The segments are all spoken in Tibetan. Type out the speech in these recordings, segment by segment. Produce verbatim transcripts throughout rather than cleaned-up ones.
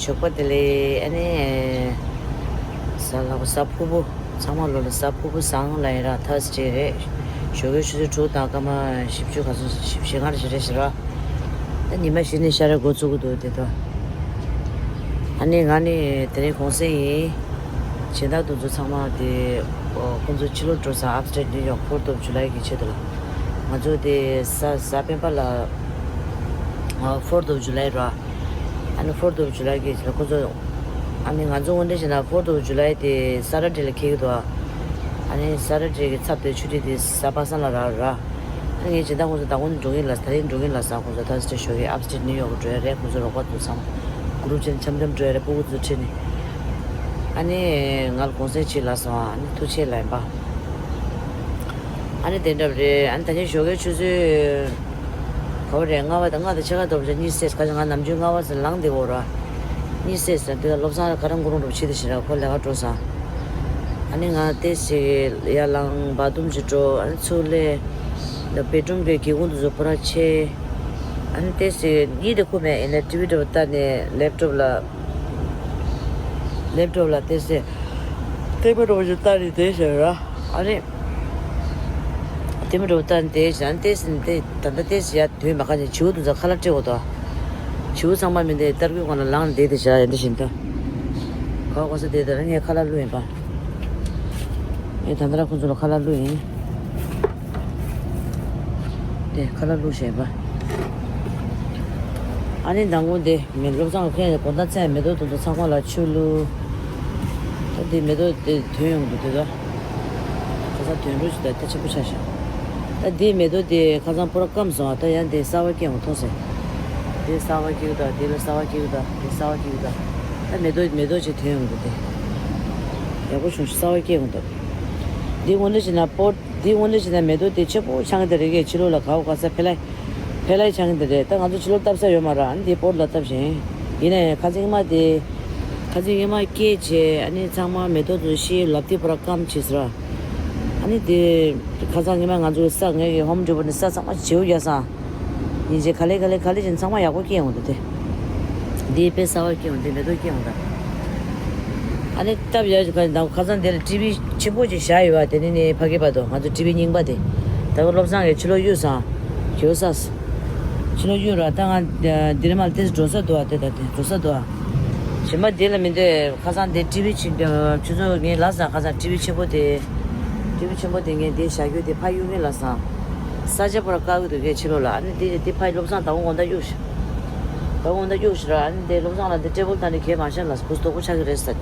ཞོགས་པ་བདེ་ལེགས། ཨ་ནི་གཟའ་ལྷག་པ་གཟའ་ཕུར་བུ། ཚང་མ་ལོ་ལ་གཟའ་ཕུར་བུ་བཟང་ལ་ཡིན་ར། ཐར་སི་ཌེ་རེད། ཞོགས་ཀའི་ཆུ་ཚོད་དྲུག་དང་སྐར་མ་བཞི་བཅུ་ག་ཚོད་བཞི་བཅུ་ཞེ་ལྔ་རེ་ཞེ་རེ་ཞེ་ར། ད་ཉི་མ་བཞི་ནས་ཤར་རེ་འགོ་བཙུགས་ཀྱི་འདུག་དེ་དོ། ཨ་ནི་ང་ནི་དེ་རིང་གུང་སེང་ཡིན། སྦྱིན་བདག་དེ་ཚོ་ཚང་མ་དེ་ཁོང་ཚོ་ཕྱི་ལོགས་འགྲོ་ས་ཨབ་སི་ཊེཊ་ནིའུ་ཡོག་Fourth of July གི་ཆེད་དུ་ལ། ང་ཚོ་དེ་གཟའ་གཟའ་སྤེན་པ་ལ་Fourth of July ར། ཨ་ནི་Fourth of July གི་ཆེད་དུ་ཁོང་ཚོ། ཨ་ནི་ང་ཚོ་དངོས་འབྲེལ་བྱས་ན་Fourth of July དེ་Saturday ལ་འཁེལ་གི་འདུག་ཨ་ནི་Saturday གི་ཚབ་དེ་ཆུ་ཚོད་དེ་གཟའ་པ་སངས་ལ་རག་ར། ཨ་ནི་ངས་སྦྱིན་བདག་ཁོང་ཚོ་ཟླ་དགོང་འགྲོ་གིན་ལ། ད་རིང་འགྲོ་གིན་ལ་ཟེར། ཁོང་ཚོ་ཐར་སི་ཌེ་ཞོགས་ཀས་ཨབ་སི་ཊེཊ་ནིའུ་ཡོག་འགྲོ་ཡ་རེད། ཁོང་ཚོ་རོགས་པ་ཚོ་ཚང་མ་གུ་རུབ་བྱས་ནས་འཆམ་འཆམ་འགྲོ་ཡ་རེད། སྤུ་གུ་ཚོ་ཁྲིད་ནས། ཨ་ནི་ང་ལ་གུང་སེང་བྱེད་ལ་སོང་། ཨ་ནི་ཐུགས་རྗེ་ཆེ་ལབ་ཡིན་པ། ཨ་ནི་དེ་འདྲ་རེད། ཨ་ནི་ད་ནི་ཞོགས་ཀའི་ཆུ་ཚོད་ག་བ་རེད། ལྔ་པ་དང་ལྔ་དང་ཕྱེད་ཀ་དོར་བྱས་གཉིད་སད། ཁ་ཅིག་ང་ནམ་རྒྱུན་ལྔ་པ་ཙམ་ལངས་བསྡད་ཡོད་ར། གཉིད་སད་ཟེར་དུས་བློ་བཟང་ག་རང་གུ་རུ་འགྲོ་བྱེད་དེ་ཞེ་ར། ཁོ་ལས་ཀ་འགྲོ་སོང་། ཨ་ནི་ང་ཏོག་ཙམ་ཡར་ལངས། བཱ་ཐི་རུམ་ཅིག་འགྲོ། ཨ་ནི་ཚུར་སླེབས། ད་བེད་རུམ་གི་སྒེའུ་ཁུང་དེ་ཚོ་ཕུ་ར་ཕྱེ། ཨ་ནི་ཏོག་ཙམ་གཉིད་དེ་ཁུག་མེད། ཡིན་ནའི་ཊི་ཝི་འདྲ་པོ་ལྟ་ནས་ལེབ་ཊོབ་ལ། ལེབ་ཊོབ་ལ་ཏོག་ཙམ་ལྟད་མོ་འདྲ་པོ་ཞིག་ལྟ་ནས་བསྡད་ཤག་ར། ཨ་ནི་ལྟད་མོ་འདྲ་པོ་ལྟ་ནས་བསྡད་ཤག་ཨ་ནི་ཏོག་ཙམ་ནས་ད་ལྟ་ཏོག་ཙམ་ཡར་ཐོན་མ་ཁ་ནས་བྱིའུ་དེ་ཚོ་ཁ་ལག་སྤྲད་དགོས་དོ། བྱིའུ་ཚང་མ་མི་འདི་སྟར་གོས་སྒང་ལ་ལངས་བསྡད་དེ་ཤག་ཡ་འདི་བཞིན་དུ། ག་བ་ག་ས་བསྡད་དེ་ར། ངས་ཁ་ལག་བླུགས་ཡིན་པ། ངས་ད་ལྟ་ར་ཁོ་ཚོ་ལ་ཁ་ལག་བླུགས་ཡིན། དེ་ཁ་ལག་བླུགས་བྱས་པ། ཨ་ནི་མདང་དགོང་དེ་མི་བློ་བཟང་ཁྱེད་དགོང་དག་མཚན་མེ་ཏོག་དེ་ཚོ་ཚང་མ་ལ་ཆུ་བླུགས། ད་དེ་མེ་ཏོག་དེ་ཐོན་ཡོང་འདུག་དེ་ད། ཁ་སང་ཐོན་འགྲོ་ཞིག་ད་ད་ཆེན་པོ་ཆགས་ཤག་ད་དེ་མེ་ཏོག་དེ་ཁ་སང་པུ་ར་སྐམ་སོང་། ད་ཡང་དེ་གསར་པ་སྐྱེ་ཡོང་མཐོང་ཟེར། དེ་གསར་པ་སྐྱེ་གི་ད། དེ་ལ་གསར་པ་སྐྱེ་གི་ད། དེ་གསར་པ་སྐྱེ་གི་ད། ད་མེ་ཏོག་མེ་ཏོག་ཅིག་ཐོན་ཡོང་འདུག་དེ། ཡག་པོ་བྱུང་ཤག་གསར་པ་སྐྱེ་ཡོང་འདུག་འདི་དངོས་གནས་བྱས་ན་པོ། འདི་དངོས་གནས་བྱས་ན་མེ་ཏོག་དེ་ཆེན་པོ་ཆགས་ཀྱི་འདུག་རེད་གས། ཕྱི་ལོགས་ལ་ག་བ་ག་ས་ཕེ་ལེ་ཕེ་ལེ་ཆགས་ཀྱི་འདུག་རེད། ད་ང་ཚོ་ཕྱི་ལོགས་བཏབ་ས་ཡོད་མ་རེད། ཨ་ནི་དེ་པོ་ལ་བཏབ་བཞིན། ཡིན་ན་ཡང་ཁ་སང་ཉི་མ་དེ། ཁ་སང་ཉི་མ་སྐྱེས་བྱས། ཨ་ནི་ཚང་མ་མེ་ཏོག་དེ་ཤི། ལབ་དེ་པུ་ར་སྐམ་བྱས་ཟེར། ཨ་ནི་དེ་ཁ་སང་ཉི་མ་ང་ཚོ་ས། ངའི་གི་ཧོམ་ཌེ་པོ་ནས་ས་ཚང་མ་བྱིའུ་རྒྱག་སོང་། ཡིན་གཅིག་ག་ལེ་ག་ལེ་ག་ལེ་བྱས་ཚང་མ་ཡག་པོ་སྐྱེས་ཡོང་འདུག་དེ། འདི་དཔེ་གསར་པ་སྐྱེས་ཡོང་། འདི་མེ་ཏོག་སྐྱེས་ཡོང་ད། ཨ་ནི་སྟབས་ཡག་གི་ཁ་ཁ་སང་དེ་ལ་ཊི་ཝི་ཆེན་པོ་ཅིག་བཞག་ཡོད་པ། དེ་ནི་ནི་ཕ་གི་བར་དུ་ང་ཚོ་ཊི་ཝི་རྙིང་པ་དེ། ད་ག་བློ་བཟང་གིས་ཕྱི་ལོགས་གཡུགས་སོང་། གཡུགས་ས། ཕྱི་ལོགས་གཡུགས་ར། ད་ང་འདི་ནས་མར་ཏོག་ཙམ་འགྲོ་ས་འདུག་པ། དེ་ད་དེ་འགྲོ་ས་འདུག་པ། གཞན་པ་དེ་ལ་མི་འདོད། ཁ་སང་དེ་ཊི་ཝི་ཆེན་ཆུ་ཚོད་ངས་ལབ་སོང་། ཁ་སང་ཊི་ཝི་ཆེན་པོ་དེ། ཊི་ཝི་ཆེན་པོ་དེ་ངས་དེ་བཞག་རྒྱུ་དེ་ཕར་གཡུག་གི་ལབ་སོང་། ས་ཆ་པུ་ར་བཀག་གི་འདུག་གས་ཕྱི་ལོགས་ལ། ཨ་ནི་དེ་དེ་ཕར་བློ་བཟང་ད་འོ་འོ་ད་གཡུགས་ཤག་ད་འོ་འོ་ད་གཡུགས་ཤག་ར། ཨ་ནི་དེ་བློ་བཟང་ལ་འདི་ཊེ་བལ་ད་ནི་གས་མ་བཞག་ལབ། བུ་སྡུག་པོ་ཆགས་ཀྱི་རེད་ཟེར།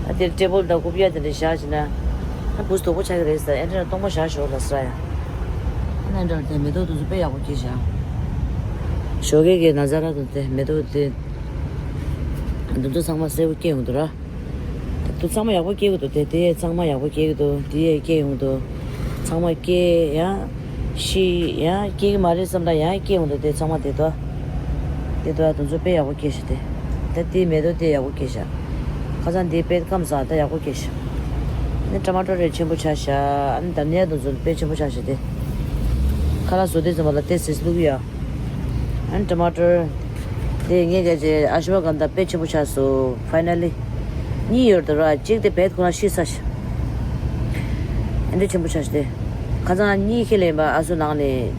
ཨ་དེ་ཊེ་བལ་ད་རྐུབ་གཡས་དེ་འདྲ་བཞག་བྱས་ན། ཨ་བུ་སྡུག་པོ་ཆགས་ཀྱི་རེད་ཟེར། ཨེ་འདྲ་སྟོང་པ་བཞག་ཤོག་ལབ་ཟེར་ཡ། ཨ་ནི་འདྲ་དེ་མེ་ཏོག་དེ་ཚོ་དཔེ་ཡག་པོ་སྐྱེས་ཤག་ཞོགས་ཀས་ཀྱི་ན་ཛ་ར་དང་དེ་མེ་ཏོག་དེ། འདི་ཚོ་ཚང་མ་སེར་པོ་སྐྱེས་ཡོང་འདུག་ར། དེ་ཚང་མ་ཡག་པོ་སྐྱེ་གི་འདུག་དེ་དེ་ཚང་མ་ཡག་པོ་སྐྱེ་གི་འདུག་དེ་ཡས་སྐྱེ་ཡོང་འདུག་ཚང་མ་སྐྱེ་ཡང་ཤི་ཡང་སྐྱེ་གི་མ་རེད་བསམ་ལ་ཡང་སྐྱེ་ཡོང་འདུག་དེ་ཚང་མ་དེ་དོ། དེ་དོ་དེ་ཚོ་དཔེ་ཡག་པོ་སྐྱེ་ཤག་དེ། ད་དེ་མེ་ཏོག་དེ་ཡག་པོ་སྐྱེ་ཤག་ཁ་སང་དེ་དཔེ་སྐམ་སོང་། ད་ཡག་པོ་སྐྱེ་ཤག་ཨ་ནི་ཊ་མ་ཊོ་རེ་ཆེན་པོ་ཆགས་ཤག་ཨ་ནི་དྷ་ནི་ཡ་དེ་ཚོ་དཔེ་ཆེན་པོ་ཆགས་ཤག་དེ། ཁ་ལག་བཟོ་དུས་ཙམ་པ་ལ་ཏོག་ཙམ་བླུགས་ཡ། ཨ་ནི་ཊ་མ་ཊོ་རེ། དེ་ངས་ག་ཅེ་ཨ་ཤུ་བ་གན་དྷ་དཔེ་ཆེན་པོ་ཆགས་སོང་། ཕའི་ན་ལི། གཉིས་ཡོད་དོ་ར། གཅིག་དེ་བེད་ཁོ་རང་ཤི་ཚར་ཤག་ཨ་འདྲ་ཆེན་པོ་ཆགས་ཤག་དེ། ཁ་སང་གཉིས་ཁྱེར་ལེན་པ་ཨ་སུ་ནང་ནས།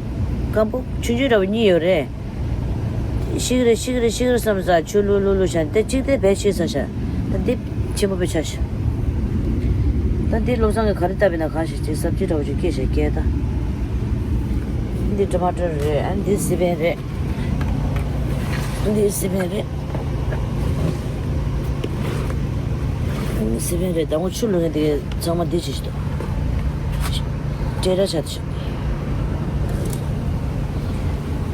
སྐམ་པོ་ཆུང་ཆུང་འདྲ་པོ་གཉིས་ཡོད་རེད། ཤི་གི་རེད་ཤི་གི་རེད་ཤི་གི་རེད་བསམ་ས་ཆུ་བླུགས་བླུགས་བླུགས་བྱས་དེ་གཅིག་དེ་བེད་ཤི་ཚར་ཤག་ད་འདི་ཆེན་པོ་དཔེ་ཆགས་ཤག་ད་འདི་བློ་བཟང་གིས་ག་རེ་བཏབ་པ་ཡིན་ན། གང་ཞིག་ཅིག་སབ་ཇི་འདྲ་པོ་ཅིག་སྐྱེས་ཤག་སྐྱེས་ད། འདི་ཊ་མ་ཊར་རེད། ཨ་འདི་སི་པན་རེད། འདི་སི་པན་རེད། འདི་སི་པན་རེད། ད་ངོ་ཆུ་བླུགས་མཁན་དེ་ཚང་མ་འདི་བྱེད་ཤི་འདུག་སྤྲད་ར་ཆགས་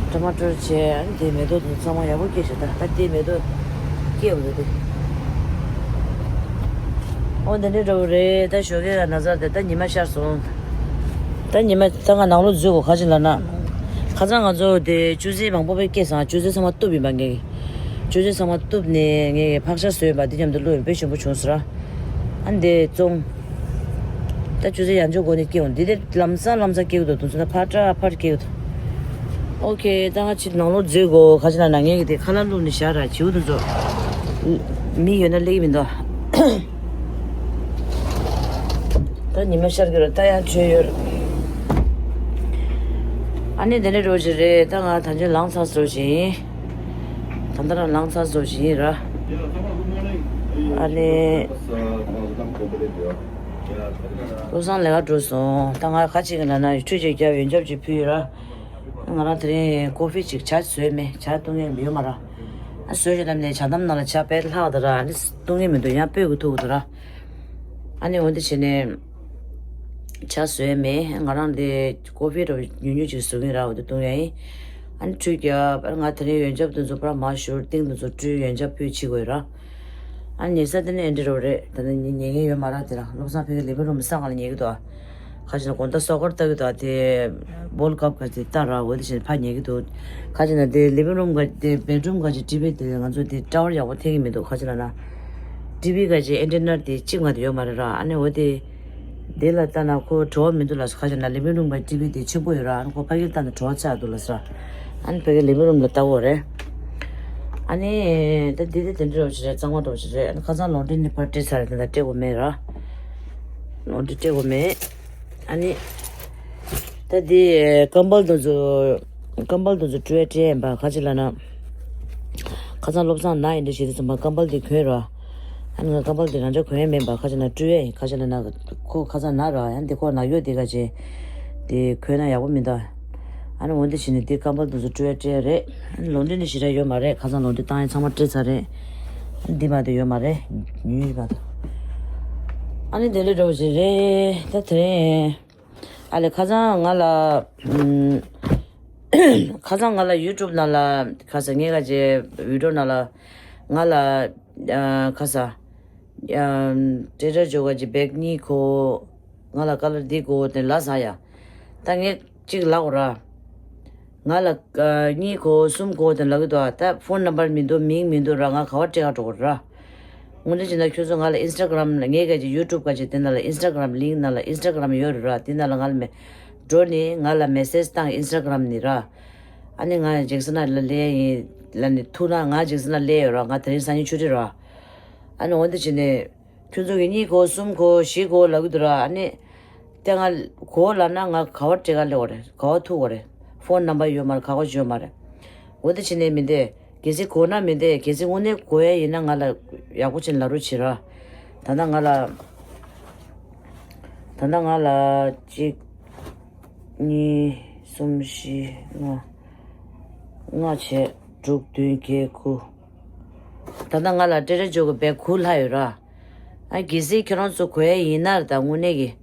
འདུག་ཊ་མ་ཊར་བྱས། ཨ་འདི་མེ་ཏོག་དེ་ཚང་མ་ཡག་པོ་སྐྱེས་ཤག་ད་ད་འདི་མེ་ཏོག་སྐྱེས་འདུག་དེ། ཨོ་འདི་འདྲ་འདྲ་པོ་རེད། ད་ཞོགས་ཀས་ན་ཚ་དེ་ད་ཉི་མ་ཤར་སོང་། ད་ཉི་མ་ད་ང་ནང་ལོགས་འཛུལ་དགོས། ག་ཅི་ལབ་ན། ཁ་སང་ང་ཚོ་དེ་ཅུ་ཟེ་མང་པོ་དཔེ་སྐྱེས་སོང་། ཅུ་ཟེ་ཚང་མ་གཏུབ་ཡིན་པ་ངས། ཅུ་ཟེ་ཚང་མ་གཏུབ་ནས་ངས་ཕག་ཤ་བཟོས་ཡིན་པ། འདི་མཉམ་དུ་བླུགས་ཡིན། དཔེ་ཞིམ་པོ་བྱུང་ཟེར། ཨ་འདི་བཙོང་། ད་ཅུ་ཟེ་ཡང་ཅུ་སྒོ་ནས་སྐྱེ་འོང་། འདི་དེ་ལམ་སང་ལམ་སང་སྐྱེ་གི་འདུག་དུང་ཚོ་ད་ཕར་ཏྲ་ཕར་སྐྱེ་གི་འདུག་ཨོ་ཁེ། ད་ང་ཕྱིར་ནང་ལོགས་འཛུལ་དགོས། ག་ཅི་ལབ་ན་ངས་གི་དེ་ཁ་ལག་བླུགས་ནས་བཞག་ར། བྱིའུ་དེ་ཚོ། མི་ཡོད་ན་སླེབས་ཀྱི་མི་འདུག་ད་ཉི་མ་ཤར་གྱི་རེད། ད་ཡང་ཆོས་ཡོད། ཨ་ནི་དེ་འདྲ་འགྲོ་བཞིན་རེད། ད་ང་ད་ཆ་ལངས་ཚར་སོང་ཞིག་ཡིན། ད་ལྟ་རང་ལངས་ཚར་སོང་ཞིག་ཡིན་ར། ཨ་ནི། བློ་བཟང་ལས་ཀ་འགྲོ་སོང་། ད་ང་ཁ་ཅིག་གི་ནང་ན་ཁྲུས་ཅིག་བརྒྱབ། ཡོན་ཆབ་ཅིག་ཕུལ་ཡོད་ར། ང་རང་དེ་རིང་ཀོ་ཕི་ཅིག་ཇ་བཟོས་མེད། ཇ་བཏུང་མཁན་ཡོད་མ་ར། ཨ་བཟོས་ཤིག་ལབ་ནས་ཇ་དམ་ནང་ལ་ཇ་དཔེ་ལྷག་འདུག་ར། ཨ་ནི་བཏུང་མཁན་མི་འདུག་ཡང་སྤོས་ཀྱི་ཐུག་འདུག་ར། ཨ་ནི་འོ་འདི་བྱས་ནས་ཇ་བཟོས་མེད། ང་རང་དེ་ཀོ་ཕི་འདྲ་བོ་ཉུང་ཉུང་ཅིག་བཟོ་གིན་ར། འོ་དེ་བཏུང་ཡ་ཡིན། ཨ་ནི་ཁྲུས་བརྒྱབ། ཨ་ང་དེ་རིང་ཡོན་ཆབ་དེ་ཚོ་པར་མར་བཞུར། ཏིང་དེ་ཚོ་བཀྲུས། ཡོན་ཆབ་ཕུལ་བྱེད་དགོས་ར། ཨ་ཉལ་ས་དེ་ནི་ཨེ་འདྲ་རོ་རེད། ད་ནི་ཉལ་མཁན་ཡོད་མ་རེད། དེ་ར་བློ་བཟང་ཕ་གི་ལི་བིང་རུམ་གསང་སྒང་ལ་ཉལ་གི་འདུག་ཁ་ཅིག་ན་དགོང་དག་སོ་ཀར་ལྟ་གི་འདུག་དེ་བོལ་ཀབ་ག་ཅིག་ལྟ་ར། འོ་དེ་བཞིན་ཕར་ཉལ་གི་འདུག་ཁ་ཅིག་ན་དེ་ལི་བིང་རུམ་ག་དེ་བེད་རུམ་ག་ཅིག་ཊི་ཝི་དེ་ང་ཚོ་དེ་ཊ་ཝར་ཡག་པོ་ཐེབས་ཀྱི་མི་འདུག་ཁ་ཅིག་ན་ན་ཊི་ཝི་ག་ཅིག་ཨེན་ཊི་ན་དེ་གཅིག་མ་གཏོགས་ཡོད་མ་རེད་ར། ཨ་ནི་འོ་དེ་དེ་ལ་ལྟ་ན་ཁོ་བྲོ་བ་མི་འདུག་ལ། ཁ་ཅིག་ན་ལི་བིང་རུམ་ག་ཊི་ཝི་དེ་ཆེན་པོ་ཡོད་ར། ཨ་ནི་ཁོ་ཕ་གིར་ལྟ་ན་བྲོ་བ་ཆགས་འདུག་ལ་ཟེར། ཨ་ནི་ཕ་གི་ལི་བིང་རུམ་ལ་ལྟ་འོ་རེད། ཨ་ནི་ད་འདི་དེ་དེ་འདྲ་འདྲ་བོ་ཞིག་རེད། གཙང་མ་འདྲ་བོ་ཞིག་རེད། ཨ་ནི་ཁ་སང་ལོང་ཏྲི་ནི་ཕར་སྤྲད་ཚར་རེད། ད་ལྟ་སྤྲད་དགོས་མེད་ར། ལོང་ཏྲི་སྤྲད་དགོས་མེད། ཨ་ནི་ད་འདི་ཀམ་བལ་དེ་ཚོ་ཀམ་བལ་དེ་ཚོ་བཀྲུ་ཡ་སྤྲད་ཡིན་པ། ཁ་ཅིག་ལ་ན་ཁ་སང་བློ་བཟང་ན་ཡིན་འདྲ་ཞིག་དེ་ཚོ་མ་ཀམ་བལ་དེ་གོན་ར། ཨ་ནི་ང་ཀམ་བལ་དེ་རང་འཇགས་གོན་ཡ་མེད་པ། ཁ་ཅིག་ན་བཀྲུ་ཡ་ཡིན། ཁ་ཅིག་ལ་ན་ཁོ་ཁ་སང་ན་ར། ཡང་འདི་ཁོ་ན་ཡོད་དེ་ག་ཅིག་དེ་གོན་ན་ཡག་པོ་མི་འདུག་ཨ་ནི་འོ་འདི་བྱས་ནས་འདི་ཀམ་བལ་དེ་ཚོ་བཀྲུ་ཡ་སྤྲད་རེད། ཨ་ནི་ལོང་ཏྲི་ནི་ཞེ་དྲག་ཡོད་མ་རེད། ཁ་སང་ལོང་ཏྲི་བཏང་ཡ་ཚང་མ་སྤྲད་ཚར་རེད། ཨ་ནི་འདི་མ་གཏོགས་ཡོད་མ་རེད། ཉུང་ཉུང་ཞིག་མ་གཏོགས། ཨ་ནི་དེ་འདྲ་འདྲ་བོ་ཞིག་རེད། ད་དེ་རིང་ཨ་ལས་ཁ་སང་ང་ལ་ཨམ། ཁ་སང་ང་ལ་ཡུ་ཊུབ་ནང་ལ་ཁ་སང་ངས་ག་ཅེ་བི་ཌི་ཡོ་ནང་ལ་ང་ལ་ཨ་ཁ་སང་ཨམ། ཊེ་ཊར་ཇོ་ག་ཅེ་བེག་གཉིས་གོ། ང་ལ་ཀ་ལར་འདི་གོ་དེ་ལ་ཟ་ཡ། ད་ངས་གཅིག་ལབ་དགོས་ར། ང་ལ་ཨ་གཉིས་གོ་གསུམ་གོ་དེ་ལབ་གི་འདུག་ད་ཕོན་ནམ་བར་མི་འདུག་མིང་མི་འདུག་ར། ང་ག་བ་སྤྲད་ག་འགྲོ་དགོས་ར། དངོས་གནས་བྱས་ན་ཁྱོད་ཚོ་ང་ལ་ཨིན་སི་ཊ་གྷ་རམ་ལ་ངའི་ག་ཅིག་ཡུ་ཊུབ་ག་ཅིག་དེ་ནང་ལ་ཨིན་སི་ཊ་གྷ་རམ་ལིང་ནང་ལ་ཨིན་སི་ཊ་གྷ་རམ་ཡོད་རེད་ར། དེ་ནང་ལ་ང་ལ་མེ་འགྲོ་ནི་ང་ལ་མེ་སེ་ཇི་བཏང་ཨིན་སི་ཊ་གྷ་རམ་ནི་ར། ཨ་ནི་ང་ཇེག་སན་ལ་སླེབས་ཡིན་ལ་ནི་ཐུག་ན་ང་ཇེག་སན་ལ་སླེབས་ཡོད་ར། ང་དེ་རིང་སང་ཉིན་ཆུ་ཊི་ར། ཨ་ནི་འོ་འདི་བྱས་ནས། ཁྱོད་ཚོ་གི་གཉིས་གོ་གསུམ་གོ་བཞི་གོ་ལབ་གི་འདུག་ར། ཨ་ནི་ཏེ་ང་གོ་ལབ་ན་ང་ག་བ་སྤྲད་ག་སླེབས་དགོས་རེད། ག་བ་ཐུག་དགོས་རེད། ཕོན་ནམ་བར་ཡོད་མ་རེད། ག་བ་ཡོད་མ་རེད། འོ་དེ་བྱས་ནས་མི་འདེ། གལ་སྲིད་གོ་ན་མི་འདེ། གལ་སྲིད་དངོས་གནས་གོ་ཡ་ཡིན་ན་ང་ལ་ཡག་པོ་བྱས་ནས་ལབ་རོགས་བྱེད་ར། ད་ལྟ་ང་ལ་ད་ལྟ་ང་ལ་གཅིག་གཉིས་གསུམ་བཞི་ལྔ་ལྔ་བྱས་དྲུག་བདུན་བརྒྱད་དགུ། ད་ལྟ་ང་ལ་ཊེ་ཊར་ཇོ་གི་བེག་དགུ་ལྷག་ཡོད་ར། ཨ་གལ་སྲིད་ཁྱོད་རང་ཚོ་གོ་ཡ་ཡིན་ན་ད་དངོས་གནས་ཀྱི།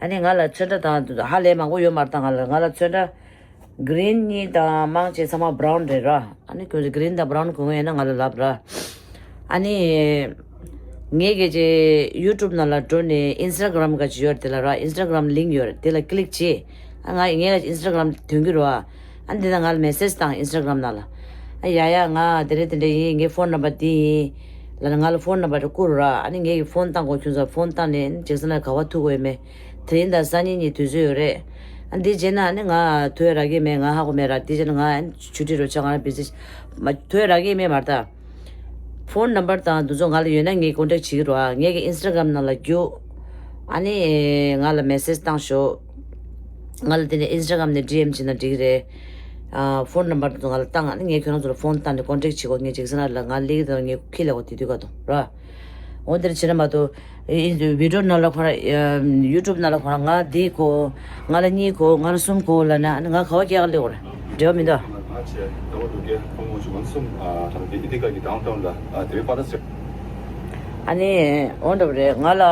ཨ་ནི་ང་ལ་ཚོན་ཁྲ་དང་ཧ་ལས་མང་པོ་ཡོད་མ་རེད། ད་ང་ལ་ང་ལ་ཚོན་ཁྲ་གི་རིན་གཉིས་དང་མང་ཆེ་ཚང་མ་བྷ་རའུན་རེད་ར། ཨ་ནི་ཁྱོད་ཚོ་གི་རིན་དང་བྷ་རའུན་གོ་མཁན་ཡིན་ན་ང་ལ་ལབ་ར། ཨ་ནི་ངས་གལ་ཆེ་ཡུ་ཊུབ་ནང་ལ་འགྲོ་ནས་ཨིན་སི་ཊ་གྷ་རམ་ག་ཅིག་ཡོད་རེད་དེ་ལ་ར། ཨིན་སི་ཊ་གྷ་རམ་ལིང་ཡོད་རེད། དེ་ལ་ཀི་ལིག་བྱེད། ཨ་ང་ངས་ཨིན་སི་ཊ་གྷ་རམ་ཐོན་གི་རེད་བ། ཨ་འདི་ན་ང་ལ་མེ་སེ་ཇི་བཏང་ཨིན་སི་ཊ་གྷ་རམ་ནང་ལ། ཨ་ཡ་ཡ་ང་དེ་རེད་དེ་འདྲ་ཡིན། ངའི་ཕོན་ནམ་བར་འདི་ཡིན། ལབ་ན་ང་ལ་ཕོན་ནམ་བར་དེ་བསྐུར་ར། ཨ་ནི་ངས་ཀྱི་ཕོན་བཏང་གོ། ཁྱོད་ཚོ་ཕོན་བཏང་ནས་ཇེག་སན་ལ་ག་བ་ཐུག་གོ་ཡོད་མེད། དེ་རིང་དང་སང་ཉིན་གཉིས་དུས་ཚོད་ཡོད་རེད། ཨ་འདི་རྗེས་ན་ཨ་ནི་ང་ཐོས་རག་གི་མེད། ང་ཧ་གོ་མེད་ར། དེ་རྗེས་ན་ང་ཆུ་ཊི་རུ་ཆ་ང་ར་བི་ཟི་མ་ཐོས་རག་གི་མེད་མ་རེད་ད། ཕོན་ནམ་བར་དང་དེ་ཚོ་ང་ལ་ཡོད་ན་ངས་ཀོན་ཊེག་བྱེད་ཀྱི་རེད་བ། ངས་ཀྱི་ཨིན་སི་ཊ་གྷ་རམ་ནང་ལ་རྒྱུགས། ཨ་ནི་ང་ལ་མེ་སེ་ཇི་བཏང་ཤོག་ང་ལ་དེ་ནས་ཨིན་སི་ཊ་གྷ་རམ་ནས་ཌི་ཨེམ་བྱེད་ན་འགྲིག་གི་རེད། ཨ་ཕོན་ནམ་བར་དེ་ཚོ་ང་ལ་བཏང་། ཨ་ནི་ངས་ཁྱོད་རང་ཚོ་ལ་ཕོན་བཏང་ནས་ཀོན་ཊེག་བྱེད་གོ། ངས་ཇེག་སན་ལ་ང་སླེབས་ཀྱི་དང་ངས་ཁྱི་ལ་གོ་དེ་དུས་ག་དང་ར། འོ་དེར་བྱེད་ན་མ་གཏོགས། ཨེ་ཨེ་བི་ཌི་ཡོ་ནང་ལ་ཁོ་རང་ཡུ་ཊུབ་ནང་ལ་ཁོ་རང་ང་འདི་གོ། ང་ལ་གཉིས་གོ། ང་ལ་གསུམ་གོ་ལབ་ན་ཨ་ནི་ང་ག་བ་སྐྱེལ་ག་སླེབས་དགོས་རེད། འབྲེལ་བ་མི་འདུག་ང་ཆེ་ཟླ་བ་དྲུག་བརྒྱ་ཐོག་མ་བཅུ་ང་གསུམ་ཨ་ད་ལྟ་ཨི་ཏི་ཀ་གི་ཌའོན་ཊའོན་ལ་ཨ་དེ་བའི་པ་ད་སེ། ཨ་ནི་འོ་འདྲ་བ་རེད། ང་ལ་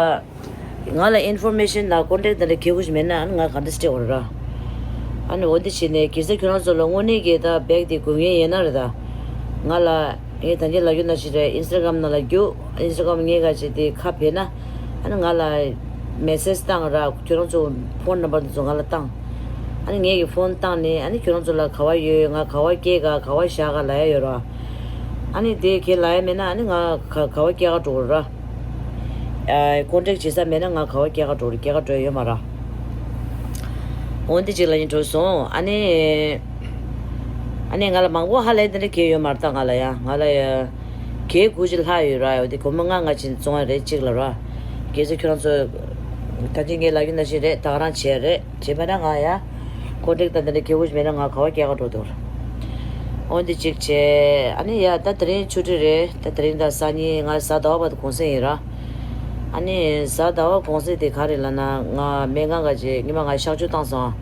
ང་ལ་ཨིན་ཕོར་མེ་ཤན་དང་ཀོན་ཊེག་དེ་འདྲ་གལ་དགོས་ཤིག་མེད་ན་ཨ་ནི་ང་ག་འདྲ་སེ་སྤྲད་དགོས་རེད་ར། ཨ་ནི་འོ་འདི་བྱས་ནས་གལ་སྲིད་ཁྱོད་རང་ཚོ་ལ་དངོས་གནས་ཀྱི་ད་བེག་དེ་དགོས་ངེས་ཡིན་ན་རེད་ད། ང་ལ་ངས་ད་གིན་ལབ་རྒྱུ་ནང་བཞིན་རེད། ཨིན་སི་ཊ་གྷ་རམ་ནང་ལ་རྒྱུགས། ཨིན་སི་ཊ་གྷ་རམ་ངས་ག་ཅིག་དེ་ཁ་ཕེབས་ན་ཨ་ནི་ང་ལ་མེ་སེ་ཇི་བཏང་ར། ཁྱོད་རང་ཚོ་ཕོན་ནམ་བར་དེ་ཚོ་ང་ལ་བཏང་། ཨ་ནི་ངས་ཀྱི་ཕོན་བཏང་ནས་ཨ་ནི་ཁྱོད་རང་ཚོ་ལ་ག་བ་ཡོད། ང་ག་བ་སྐྱེལ་ག་ག་བ་བཞག་ག་ལབ་ཡ་ཡོད་ར། ཨ་ནི་དེ་ཁྱེད་ལབ་ཡ་མེད་ན་ཨ་ནི་ང་ག་ག་བ་སྐྱེལ་ག་འགྲོ་ར། ཨ་ཀོན་ཊེག་བྱེད་ས་མེད་ན་ང་ག་བ་སྐྱེལ་ག་འགྲོ་ར། སྐྱེལ་ག་འགྲོ་ཡ་ཡོད་མ་ར། འོ་འདི་གཅིག་ལ་ཡིན་འགྲོ་སོང་། ཨ་ནི་ཨ་ནི་ང་ལ་མང་པོ་ཧ་ལས་དེ་འདྲ་གལ་ཡོད་མ་རེད་ད། ང་ལ་ཡ་ང་ལ་ཡ་ བརྒྱད་དགུ་ཅིག་ལྷག་ཡོད་ར། ཡོད་དེ་སྒོར་མོ་ལྔ་ལྔ་ཅིག་བཙོང་ཡ་རེད་གཅིག་ལ་ར། གལ་སྲིད་ཁྱོད་རང་ཚོ་ད་ཅི་ངས་ལབ་རྒྱུ་ནང་བཞིན་རེད། ད་ག་རང་བྱས་རེད། བྱས་པ་ན་ང་ཡ་ཀོན་ཊེག་ད་འདི་འདྲ་སྐྱེ་བོ་ཞིག་མེད་ན་ང་ག་བ་སྐྱེལ་ག་འགྲོ་འདུག་འོན་ཏེ་གཅིག་བྱས། ཨ་ནི་ཡ་ད་དེ་རིང་ཆུ་ཊི་རེད། ད་དེ་རིང་ད་སང་ཉིན་ང་གཟའ་ཟླ་བ་བར་དུ་གུང་སེང་ཡིན་ར། ཨ་ནི་གཟའ་ཟླ་བ་གུང་སེང་དེ་ག་རེ་ལབ་ན། ང་སྨན་ཁང་ག་ཅེ་ཉི་མ་ང་གཤག་བཅོས་བཏང་སོང་།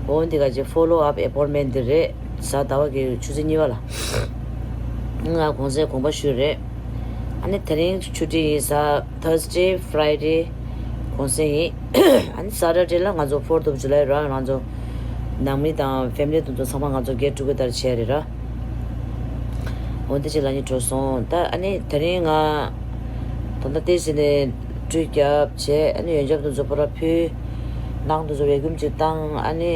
འོན་ཏེ་ག་ཅེ་ཕོ་ལོ་ཨབ་ཨེ་པོན་མེན་ཊི་དེ་རེད། གཟའ་ཟླ་བ་གི་ཆུ་ཚོད་གཉིས་པ་ལ། ང་གུང་སེང་དགོངས་པ་ཞུས་རེད། ཨ་ནི་དེ་རིང་ཆུ་ཊི་ཡིན། གཟའ་ཐར་སི་ཌེ་ཕ་རའི་ཌེ་གུང་སེང་ཡིན། ཨ་ནི་སེ་ཊར་ཌེ་ལ་ང་ཚོ་ཕོར་ཐི་ཨོཕ་ཇུ་ལའི་ར། ང་ཚོ་ནང་མི་དང་ཕེ་མི་ལི་དེ་ཚོ་ཚང་མ་ང་ཚོ་གེཊ་ཊུ་གེ་དར་བྱས་རེད་ར། འོ་འདི་ཅིག་ལབ་སྙིང་བྲོ་སོང་། ད་ཨ་ནི་དེ་རིང་ང་ད་ལྟ་ཏོག་ཙམ་ནས་འགྲུལ་རྒྱབ་བྱས། ཨ་ནི་ཡོན་ཆབ་དེ་ཚོ་པོ་ར་ཕུལ། ནང་དེ་ཚོ་བེ་ཀུམ་ཅིག་བཏང་། ཨ་ནི་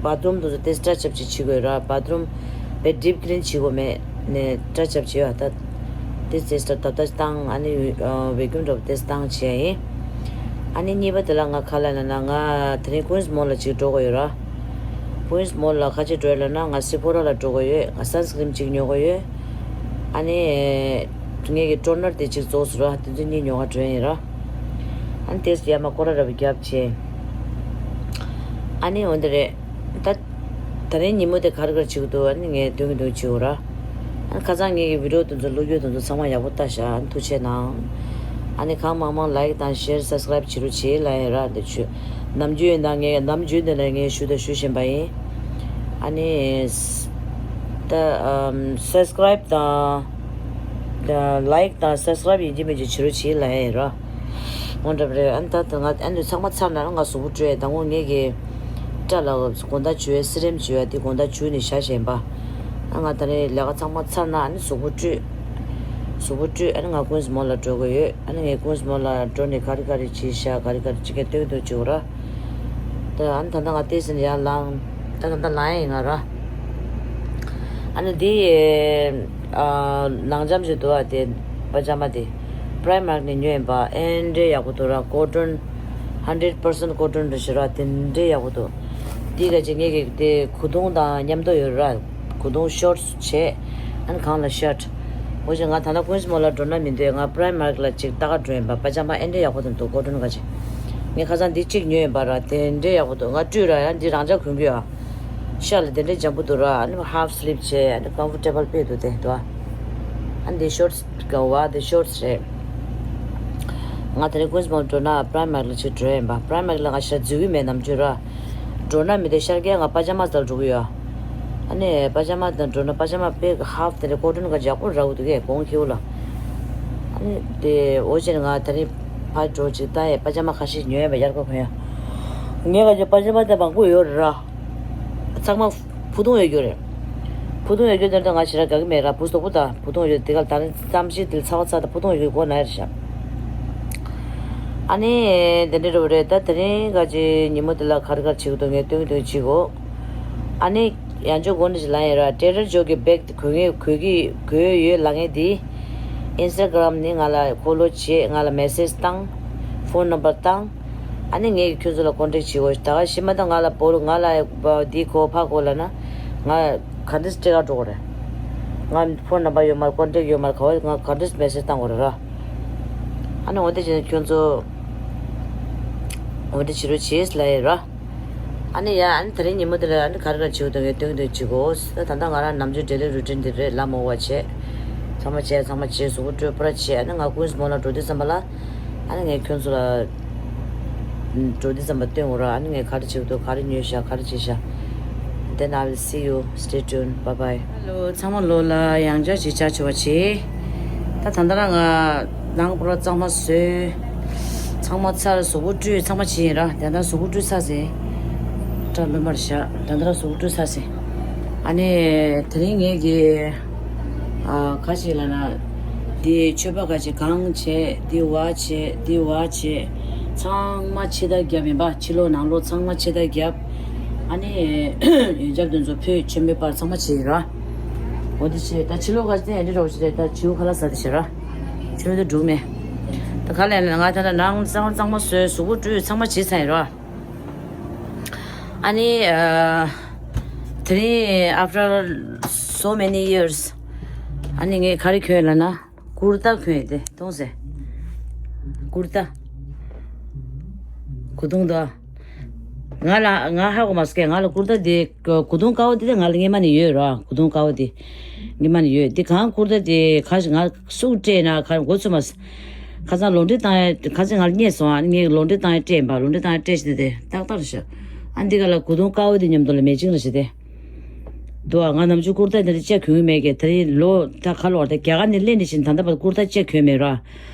བཱ་ཐི་རུམ་དེ་ཚོ་ཏོག་ཙམ་སྐྲ་རྐྱབ་ཅིག་བྱེད་དགོས་ར། བཱ་ཐི་རུམ་བེ་ཌིབ་ཀི་ལིན་བྱེད་དགོས་མེད་ནས་སྐྲ་རྐྱབ་བྱེད་ཡ་ད། ཏོག་ཙམ་སྐྲ་ད་ལྟ་བཏང་། ཨ་ནི་ཨ་བེ་ཀུམ་འདྲ་པོ་ཏོག་ཙམ་བཏང་བྱས་ཡིན། ཨ་ནི་གཉིས་པ་དེ་ལ་ང་ག་ལབ་ན་ན། ང་དེ་རིང་ཀུན་སི་མོལ་ལ་ཅིག་འགྲོ་དགོས་ཡོད་ར། ཀུན་སི་མོལ་ལ་ག་ཅི་འགྲོ་ཡ་ལབ་ན། ང་སི་ཕོ་ར་ལ་འགྲོ་དགོས་ཡོད། ང་སན་སི་ཀི་རིམ་གཅིག་ཉོ་དགོས་ཡོད། ཨ་ནི་ངེད་ཀྱི་ཊོ་ནར་དེ་གཅིག་རྫོགས་སོང་ར། དེ་ཚོ་གཉིས་ཉོ་ག་འགྲོ་ཡ་ཡིན་ར། ཨ་ནི་དེས་ཡར་མར་སྐོར་ར་ར་བ་བརྒྱབ་བྱས། ཨ་ནི་འོ་འདི་རེད། ད་ད་རིང་ཉིན་མོ་དེ་ག་རེ་ག་རེ་བྱེད་ཀྱི་འདུག་ཨ་ནི་ངས་སྟོན་གྱི་འདུག་བྱེད་འོ་ར། ཨ་ནི་ཁ་སང་ངེད་ཀྱི་བི་ཌི་ཡོ་དེ་ཚོ་བླུག་རྒྱུ་དེ་ཚོ་ཚང་མ་ཡག་པོ་ལྟ་ཤག་ཨ་ནི་ཐུགས་རྗེ་གནང་། ཨ་ནི་གང་མང་མང་ལའིཀ་དང་ཤེར་སབ་སི་ཀ་རའིབ་བྱེད་རོགས་བྱེད་ལབ་ཡ་ར། འདི་ཆུ་ནམ་རྒྱུན་ཡིན་ན་ངས་ནམ་རྒྱུན་དེ་ལ་ངས་ཞུ་དང་ཞུ་བཞིན་པ་ཡིན། ཨ་ནི་ད་ཨམ་སབ་སི་ཀ་རའིབ་དང་ད་ལའིཀ་དང་སབ་སི་ཀ་རའིབ་ཡིན་གཅིག་མིན་གཅིག་བྱེད་རོགས་བྱེད་ལབ་ཡ་ཡིན་ར། འོ་འདྲ་པ་རེད། ཨ་ནི་ད་ད་ང་ཨ་ནི་ཚང་མ་ཚར་ན་ང་གཟུགས་པོ་བཀྲུས། ད་ངོ་ངེད་ཀྱི་སྐྲ་ལ་དགོང་དག་བྱུག་ཡས་སི་རམ་བྱུག་ཡས་དེ་དགོང་དག་བྱུག་ནས་བཞག་བཞིན་པ། ཨ་ང་ད་རེས་ལས་ཀ་ཚང་མ་ཚར་ན་ཨ་ནི་གཟུགས་པོ་བཀྲུས། གཟུགས་པོ་བཀྲུས། ཨ་ནི་ང་ཀུན་སི་མོལ་ལ་འགྲོ་དགོས་ཡོད། ཨ་ནི་ངས་ཀུན་སི་མོལ་ལ་འགྲོ་ནས་ག་རེ་ག་རེ་བྱས་ཤག་ག་རེ་ག་རེ་བྱེད་མཁན་སྟོན་གྱི་འདུག་བྱེད་འོ་ར། ད་ཨ་ནི་ད་ལྟ་ང་ཏོག་ཙམ་ཡར་ལངས། ད་ད་ལྟ་ལངས་ཡིན་ང་ར། ཨ་ནི་འདི་ཨ་ནང་འཇམ་ཞིག་འདུག་ཨ། དེ་པ་ཇ་མ་དེ་པ་རའི་མར་ནས་ཉོས་ཡིན་པ། ཨེ་འདྲའི་ཡག་པོ་འདུག་ར། ཀོ་ཊོན་ཧན་ཌེཌ་པར་སེན་ཊི་ཀོ་ཊོན་འདྲ་ཞིག་ར། དེ་འདྲའི་ཡག་པོ་འདུག་འདི་ག་ཅིག་ངེད་ཀྱི་དེ་གོས་ཐུང་དང་མཉམ་དུ་ཡོད་ར། གོས་ཐུང་ཤོར་ཊི་བྱས། ཨ་ནི་གང་ལ་ཤར་ཊི། འོ་ཅིག་ང་ད་ལྟ་ཀུན་སི་མོལ་ལ་འགྲོ་ན་མི་འདོད། ང་པ་རའི་མར་ལ་ཅིག་ལྟ་ག་འགྲོ་ཡིན་པ། པ་ཇ་མ་ཨེ་འདྲའི་ཡག་པོ་དེ་འདུག་ཀོ་ཊོན་ག་ཅིག་ངས་ཁ་སང་འདི་གཅིག་ཉོས་ཡིན་པ་ར། དེ་འདྲའི་ཡག་པོ་འདུག་ང་བཀྲུས་ར་ཡ། འདི་རང་འཇགས་གོན་གྱི་ཡ། ཤར་ཊི་ལ་དེ་འདྲའི་འཇམ་པོ་འདུག་ར། ཨ་ནི་ཧབ་སི་ལིབ་བྱས། ཨ་ནི་ཀམ་ཕོར་ཊེ་བལ་དཔེ་འདུག་དེ་འདུག་ཨ་ནི་དེ་ཤོར་ཊི་ག་བ་དེ་ཤོར་ཊི་རེད། ང་དེ་རིང་ཀུན་སི་མོལ་འགྲོ་ན་པ་རའི་མར་ལ་ཅིག་འགྲོ་ཡིན་པ། པ་རའི་མར་ལ་ང་ཤར་ཊི་འཛུལ་གྱི་མེད་ནམ་རྒྱུན་ར། འགྲོ་ན་མི་དེ་ཤར་ཊི་ང་པ་ཇ་མ་ཙལ་འགྲོ་གི་ཡོད། ཨ་ནི་པ་ཇ་མ་དང་འགྲོ་ན་པ་ཇ་མ་དཔེ་ཧབ་དེ་འདྲ་ཀོ་ཊོན་ག་ཅིག་ཡག་པོ་རག་གི་འདུག་གས་གོང་ཁེའུ་ལ། ཨ་ནི་དེ་འོ་ཅིག་ང་དེ་རིང་ཕར་འགྲོ་ཅིག་ལྟ་ཡས་པ་ཇ་མ་ཁ་ཤས་ཉོས་ཡིན་པ། ཡར་ཀོ་གོན་ཡ། ངས་ག་ཅིག་པ་ཇ་མ་དེ་མང་པོ་ཡོད་ར། ཚང་མ་ཕུ་ཐུང་ཡོད་རྒྱུ་རེད། ཕུ་ཐུང་ཡོད་རྒྱུ་དེ་འདྲ་ང་ཞེ་དྲག་དགའ་གི་མེད་ར། བུ་སོག་པོ་དང་ཕུ་ཐུང་ཡོད་དེ་ག་ད་རིང་ཙམ་ཞིག་དེ་ཚ་བ་ཚ་དང་ཕུ་ཐུང་ཡོད་རྒྱུ་གོ་ན་ཡར་ཤ། ཨ་ནི་དེ་འདྲ་རེད། ད་དེ་རིང་ག་ཅིག་ཉིན་མོ་དེ་ལ་ག་རེ་ག་རེ་བྱེད་ཀྱི་འདུག་ངས་སྟོན་གྱི་འདུག་བྱེད་གོ། ཨ་ནི་ཡང་ཅོ་གོ་འདྲ་ཞིག་ལ་ཡིན་ར། ཊེ་ཌར་ཇོ་གི་བེག་དེ་གོན་གི་གོན་གི་གོན་ཡོད་ལབ་མཁན་དེ། ཨིན་སི་ཊ་གྷ་རམ་ནས་ང་ལ་ཕོ་ལོ་བྱེད། ང་ལ་མེ་སེ་ཇི་བཏང་། ཕོན་ནམ་བར་བཏང་། ཨ་ནི་ངས་ཁྱོད་ཚོ་ལ་ཀོན་ཊེག་བྱེད་དགོས། ད་ག་ཤི་མ་ད་ང་ལ་བོ་ལོ་ང་ལ་འདི་གོ་ཕ་གོ་ལབ་ན། ང་ག་འདྲས་སྤྲད་ག་འགྲོ་དགོས་རེད། ང་ཕོན་ནམ་བར་ཡོད་མ་རེད། ཀོན་ཊེག་ཡོད་མ་རེད། ག་བ་ང་ག་འདྲས་མེ་སེ་ཇི་བཏང་དགོས་རེད་ར། ཨ་ནི་འོ་དེ་བྱས་ན་ཁྱོད་ཚོ་འོ་དེ་བྱེད་རོགས་བྱེད་ལབ་ཡ་ར། ཨ་ནི་ཡ་ཨ་ནི་དེ་རིང་ཉིན་མོ་དེ་ལ་ཨ་ནི་ག་རེ་ག་རེ་བྱེད་དགོས་འདུག་ངས་སྟོན་གྱི་འདུག་བྱེད་གོ། ད་ད་ལྟ་ང་རང་ནམ་རྒྱུན་ཌེ་ལི་རུ་ཊིན་འདི་རེད། ལ་མོ་བ་བྱས། ཚང་མ་བྱས། ཚང་མ་བྱས། གཟུགས་པོ་བཀྲུས་པར་བྱས། ཨ་ནི་ང་ཀུན་སི་མོལ་ལ་འགྲོ་དུས་ཙམ་པ་ལ། ཨ་ནི་ངས་ཁྱོད་ཚོ་ལ་འགྲོ་དུས་ཙམ་པ་སྟོན་འོ་ར། ཨ་ནི་ངས་ག་རེ་བྱེད་ཀྱི་འདུག་ག་རེ་ཉོས་ཤག་ག་རེ་བྱས་ཤག Then I will see you. Stay tuned. Bye bye. Hello. ཚང་མ་ལོ་ལ་ཡང་བསྐྱར་ཅིག་ཅག་ཆེ་བ་བྱེད། ད་ད་ལྟ་རང་ང་ནང་པོ་ར་གཙང་མ་བཟོས། ཚང་མ་ཚར། གཟུགས་པོ་བཀྲུས། ཚང་མ་བྱས་ཡིན་ར། ད་ལྟ་གཟུགས་པོ་བཀྲུས་ཚར་ཟིན། སྐྲ་ལོན་པར་བཞག་ད་ལྟ་ར་གཟུགས་པོ་བཀྲུས་ཚར་ཟིན། ཨ་ནི་དེ་རིང་ངས་ཀྱི་ཨ་ག་ཞིག་ལབ་ན། འདི་མཆོད་པ་ག་ཅིག་གང་བྱས། འདི་བ་བྱས། འདི་བ་བྱས། ཚང་མ་ཕྱི་ཐག་བརྒྱབ་ཡིན་པ། ཕྱི་ལོགས་ནང་ལོགས་ཚང་མ་ཕྱི་ཐག་བརྒྱབ། ཨ་ནི་ཡོན་ཆབ་དེ་ཚོ་ཕུལ། མཆོད་མེ་སྤར། ཚང་མ་བྱས་ཡིན་ར། འོ་དེ་བྱས་ད་ཕྱི་ལོགས་ག་ཅིག་ཨེ་འདྲ་རོགས་བྱས་ད་བྱིའུ་ཁ་ལག་ཟ་དེ་བྱས་ར། མཆོད་མེ་དེ་འགྲུབ་མེད། ད་ག་ལས་ན་ང་ད་ལྟ་ནང་གཙང་གཙང་མ་བཟོས། གཟུགས་པོ་བཀྲུས། ཚང་མ་བྱས་ཚར་ཡིན་ར། ཨ་ནི་ཨ་དེ་རིང་after so many years ཨ་ནི་ངས་ག་རེ་གྱོན་ལབ་ན། ཀུར་ཏ་གྱོན་ཏེ་མཐོང་ཟེར། ཀུར་ཏ། གོས་ཐུང་དོ། ང་ལ་ང་ཧ་གོ་མ་སོང་། ང་ལ་ཀུར་ཏ་དེ་གོས་ཐུང་དཀར་པོ་དེ་ང་ལ་སྔོན་མ་ནས་ཡོད་ར། གོས་ཐུང་དཀར་པོ་དེ་སྔོན་མ་ནས་ཡོད། དེ་གང་ཀུར་ཏ་དེ་ཁ་ཤས་ང་སུ་སྤྲད་ན་ཁ་མགོ་ཚོས་མ་སོང་། ཁ་སང་ལོ་འདྲི་བཏང་ཡ་ཁ་སང་ང་ལ་རྙེད་སོང་། ཨ་ནི་ངས་ལོ་འདྲི་བཏང་ཡ་སྤྲད་ཡིན་པ། ལོ་འདྲི་བཏང་ཡ་སྤྲད་ཤི་དེ་ཏག་ཏག་རེད་ཤག་ཨ་འདི་ག་ལ་གོས་ཐུང་དཀར་པོ་དེ་མཉམ་དུ་ལ་མེ་ཆིང་རེད་ཤི་དེ། འདུག་ཨ། ང་ནམ་རྒྱུན་ཀུར་ཏ་འདི་འདྲ་ཅིག་གྱོན་གི་མེད་ཀི། དེ་རིང་ལོ་ད་ག་ལོར་ཏེ་རྒྱ་གར་ནས་སླེབས་ནས་བཞིན་ད་ལྟ་བར་ཀུར་ཏ་ཅིག་གྱོན་མེད་ར།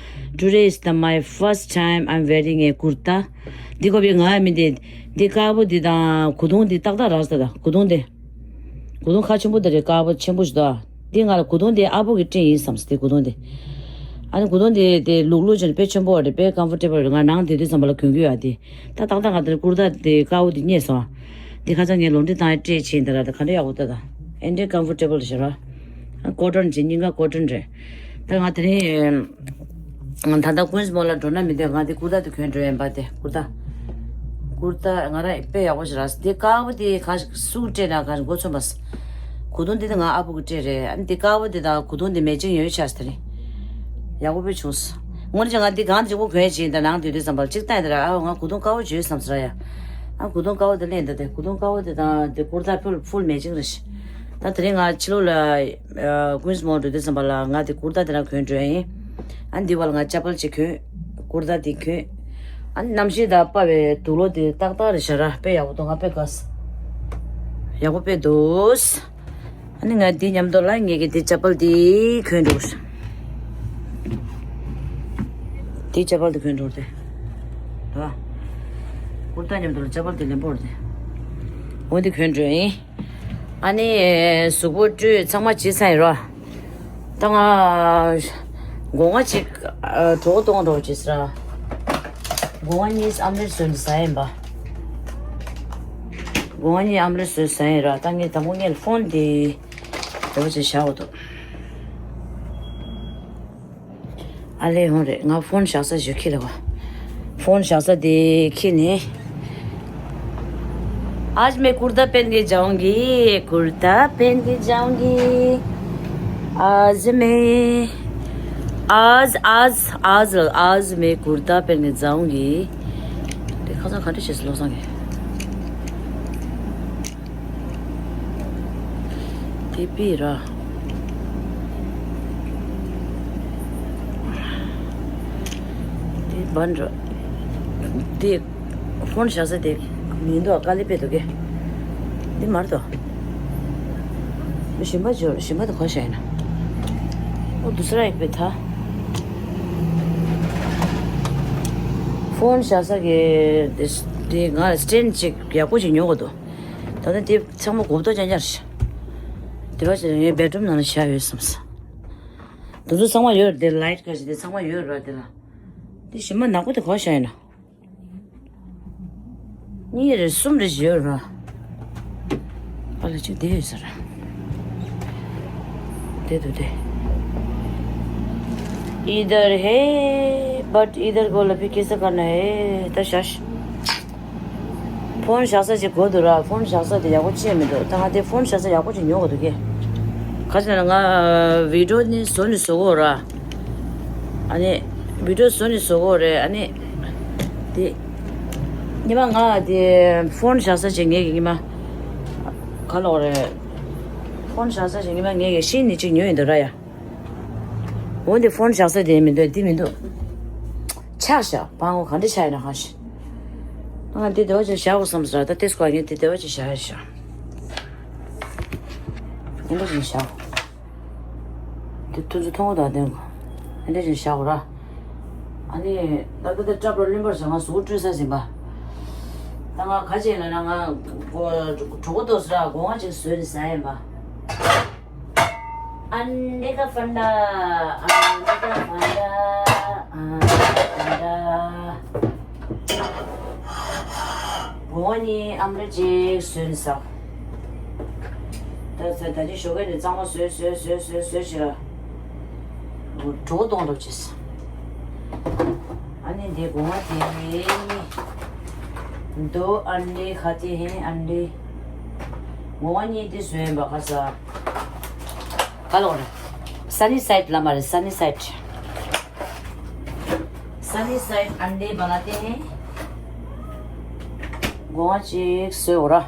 Today is the my first time I'm wearing a kurta. འདི་གོ་བའི་ང་ཡ་མི་འདི། འདི་དཀར་པོ་འདི་དང་གོས་ཐུང་འདི་ཏག་ཏག་རག་ས། ད་གོས་ཐུང་འདི། གོས་ཐུང་ཁ་ཆེན་པོ་འདི་རེད། དཀར་པོ་ཆེན་པོ་ཞིག་འདུག་ཨ། འདི་ང་ལ་གོས་ཐུང་འདི་ཨ་ཕོ་གི་སྤྲད་ཡིན་བསམ་སོང་། འདི་གོས་ཐུང་འདི། ཨ་ནི་གོས་ཐུང་འདི་དེ་ལུག་ལུག་ཅན་དཔེ་ཆེན་པོ་རེད། དཔེ་ཀམ་ཕོར་ཊེ་བལ་རེད། ང་ནང་དེ་དུས་ཙམ་པ་ལ་གྱོན་གི་ཡོད་ཨ། དེ་ད་ཏག་ཏག་ང་དེ་ཀུར་ཏ་དེ་དཀར་པོ་དེ་རྙེད་སོང་ཨ། དེ་ཁ་སང་ངས་ལོ་འདྲི་བཏང་ཡ་སྤྲད་ཕྱིན་དེ་ར། དེ་ག་འདྲ་ཡག་པོ་ལྟ་ད། ཨེ་འདྲའི་ཀམ་ཕོར་ཊེ་བལ་ཞིག་ར། ཨ་ཀོ་ཊོན་ཅིག་སྙིང་ག་ཀོ་ཊོན་རེད། ད་ང་དེ་རིང་ད་ལྟ་ཀུན་སི་མོལ་ལ་འགྲོ་ན་མི་འདོད། ང་དེ་ཀུར་ཏ་དེ་གྱོན་འགྲོ་ཡིན་པ། དེ་ཀུར་ཏ། ཀུར་ཏ་ང་རང་དཔེ་ཡག་པོ་ཞིག་རག་སོང་། དེ་དཀར་པོ་དེ་ག་སུ་སྤྲད་ན་ག་མགོ་ཚོས་མ་སོང་། གོས་ཐུང་དེ་དེ་ང་ཨ་ཕོ་གི་སྤྲད་རེད། ཨ་ནི་དེ་དཀར་པོ་དེ་དང་གོས་ཐུང་དེ་མེ་ཆིང་ཡོད་ཆགས་སོང་། དེ་རིང་ཡག་པོ་དཔེ་བྱུང་སོང་། དངོས་གནས་ང་དེ་གང་དྲག་པོ་གྱོན་བྱས་ད་ནང་དེ་དུས་ཙམ་པ་ལ་གཅིག་བལྟས་དེ་ར། ཨ་ང་གོས་ཐུང་དཀར་པོ་བྱོས་བསམ་སོང་ར་ཡ། ཨ་གོས་ཐུང་དཀར་པོ་དེ་ལེན་ད། དེ་གོས་ཐུང་དཀར་པོ་དེ་དང་དེ་ཀུར་ཏ་ཕུལ་ཕུལ་མེ་ཆིང་རེད་ཤི། ད་དེ་རིང་ང་ཕྱི་ལོགས་ལ་ཀུན་སི་མོལ་འགྲོ་དུས་ཙམ་པ་ལ་ང་དེ་ཀུར་ཏ་དེ་རང་གྱོན་འགྲོ་ཡིན། ཨ་འདི་བར་ལ་ང་ཅ་པལ་ཅིག་གྱོན། ཀུར་ཏ་དེ་གྱོན། ཨ་གནམ་གཤིས་དང་དཔའ་བའི་དུག་ལོག་དེ་ཏག་ཏག་རེད་ཤག་ར། དཔེ་ཡག་པོ་འདུག་ང་དཔེ་དགའ་སོང་། ཡག་པོ་དཔེ་འདུག་ཨ་ནི་ང་དེ་མཉམ་དུ་ལ་ངེད་ཀྱི་དེ་ཅ་པལ་དེ་གྱོན་འགྲོ། དེ་ཅ་པལ་དེ་གྱོན་འགྲོ་དེ། ར། ཀུར་ཏ་མཉམ་དུ་ལ་ཅ་པལ་དེ་ལེན་པོ་རེད་དེ། འོ་དེ་གྱོན་འགྲོ་ཡིན། ཨ་ནི་གཟུགས་པོ་བཀྲུས་ཚང་མ་བྱས་ཚར་ཡིན་རོ། ད་ང་སྒོ་ང་གཅིག་གྲོད་ཁོག་ལྟོགས་འགྲོ་བྱས་ཟེར། སྒོ་ང་གཉིས་ཨམ་ལེ་བཟོས་ནས་ཟ་ཡིན་པ། སྒོ་ང་གཉིས་ཨམ་ལེ་བཟོས་ཟ་ཡིན་ར། ད་ངས་དང་པོ་ངས་ཕོན་དེ་དེ་བ་ཅིག་བཞག་འོ་དོ། ཨ་ལས་ཡོང་རེད། ང་ཕོན་བཞག་ས་ཞིག་ཁྱེར་ལ་བ། ཕོན་བཞག་ས་དེ་ཁྱེར་ནས། आज मैं कुर्ता पहन के जाऊंगी, कुर्ता पहन के जाऊंगी। आज मैं, आज, आज, आज, आज मैं कुर्ता पहन के जाऊंगी। དེ་ཁ་སང་ག་འདྲ་བྱས་སོང་ལོ་སང་གི། དེ་པི་ར། དེ་བན་ར། དེ་ཕོན་བཞག་ས་དེ་མི་འདུག་ཀ་ལི་པེ་འདུག་གེ། འདི་མར་དོ། ཞིམ་པ་འབྱོར་ཞིམ་པ་དེ་གོ་ཤ་ཡིན་ན། ཨོ་དུ་སི་ར་ཡིག་པེ་ཐ། ཕོན་བཞག་ས་གི་དེ་ང་སི་ཊེན་ཌི་ཅིག་ཡག་པོ་ཅིག་ཉོ་དགོས་འདུག་ད་ལྟ་དེ་ཚང་མ་གོ་ཏོ་ཅང་ཅང་རེད། དེ་བ་ཞིག་ངའི་བེད་རུམ་ནང་ལ་བཞག་ཡོད་བསམ་སོང་། དེ་ཚོ་ཚང་མ་ཡོད་རེད། དེ་ལའིཊ་ག་ཞིག་དེ་ཚང་མ་ཡོད་རེད་དེ་ལ། དེ་ཞིམ་པ་ནག་པོ་དེ་གོ་ཤ་ཡིན་ན། གཉིས་རེད་གསུམ་རེད་ཡོད་རེད། ཨ་ལ་ཅིག་དེ་ཡོད་ས་རེད། དེ་འདུག་དེ། इधर है, but इधर को लपी कैसे करना है? ད་ཤ་ཤ། ཕོན་བཞག་ས་ཅིག་དགོས་འདུག་ར། ཕོན་བཞག་ས་དེ་ཡག་པོ་ཅིག་མི་འདུག་ད་ང་དེ་ཕོན་བཞག་ས་ཡག་པོ་ཅིག་ཉོ་དགོས་འདུག་གས། ག་ཅི་ན་ང་བི་ཌི་ཡོ་ནི་བཟོ་ནི་བཟོ་གོ་ར། ཨ་ནི་བི་ཌི་ཡོ་བཟོ་ནི་བཟོ་གོ་རེད། ཨ་ནི་དེ་ཉི་མ་ང་དེ་ཕོན་བཞག་ས་ཅིག་ངས་ཀྱི་ཉི་མ་ག་ལོག་རེད། ཕོན་བཞག་ས་ཅིག་ཉི་མ་ངས་ཀྱི་ཤིན་ནི་ཅིག་ཉོས་ཡིན་འདུག་ར་ཡ། འོན་ཏེ་ཕོན་བཞག་ས་དེ་མི་འདུག་འདི་མི་འདུག་ཆག་ཤག་པང་གོ་ག་འདྲ་ཆག་ཡིན་ན་ཧ་ཤི། ང་འདི་དེ་བ་ཅིག་བཞག་དགོས་བསམ་ཟེར། ད་ཏེ་སྐོར་ངས་འདི་དེ་བ་ཅིག་བཞག་ཡ་ཤག་འདི་འདྲ་ཅིག་བཞག་འདི་ཐུ་ཚོ་མཐོང་གོ་ད་དེ་གོ་འདི་འདྲ་ཅིག་བཞག་གོ་ར། ཨ་ནི་ད་ལྟ་དེ་སྐྲ་པར་བླུན་པར་བཞག་ང་གཟུགས་བཀྲུས་ས་ཟིན་པ། ད་ང་ག་བྱས་ན་ན་ང་གོ་གྲོད་ཁོག་ལྟོགས་ཟེར་ར། སྒོ་ང་ཅིག་བཟོས་ནས་ཟ་ཡིན་པ། Andika Fanda, Andika Fanda, Andika Fanda. གོང་ནི་ཨམ་ར་ཅིག་བཟོས་ནས་ཟ། ད་ད་ད་ཅི་ཞོགས་ཀས་ནས་གཙང་མ་བཟོས་བཟོས་བཟོས་བཟོས་བཟོས་ཤི་ར། གྲོད་གཏོང་རོགས་བྱས། ཨ་ནི་འདི་གོང་དེ་ནི། दो अंडे खाते हैं, अंडे. གོང་ནི་འདི་བཟོས་ཡིན་པ་ཁ་ས། ག་ལོག་རེད། ས་ सनी साइड ला मारे, सनी साइड। सनी साइड अंडे बनाते हैं। गोवा चीज से हो रहा।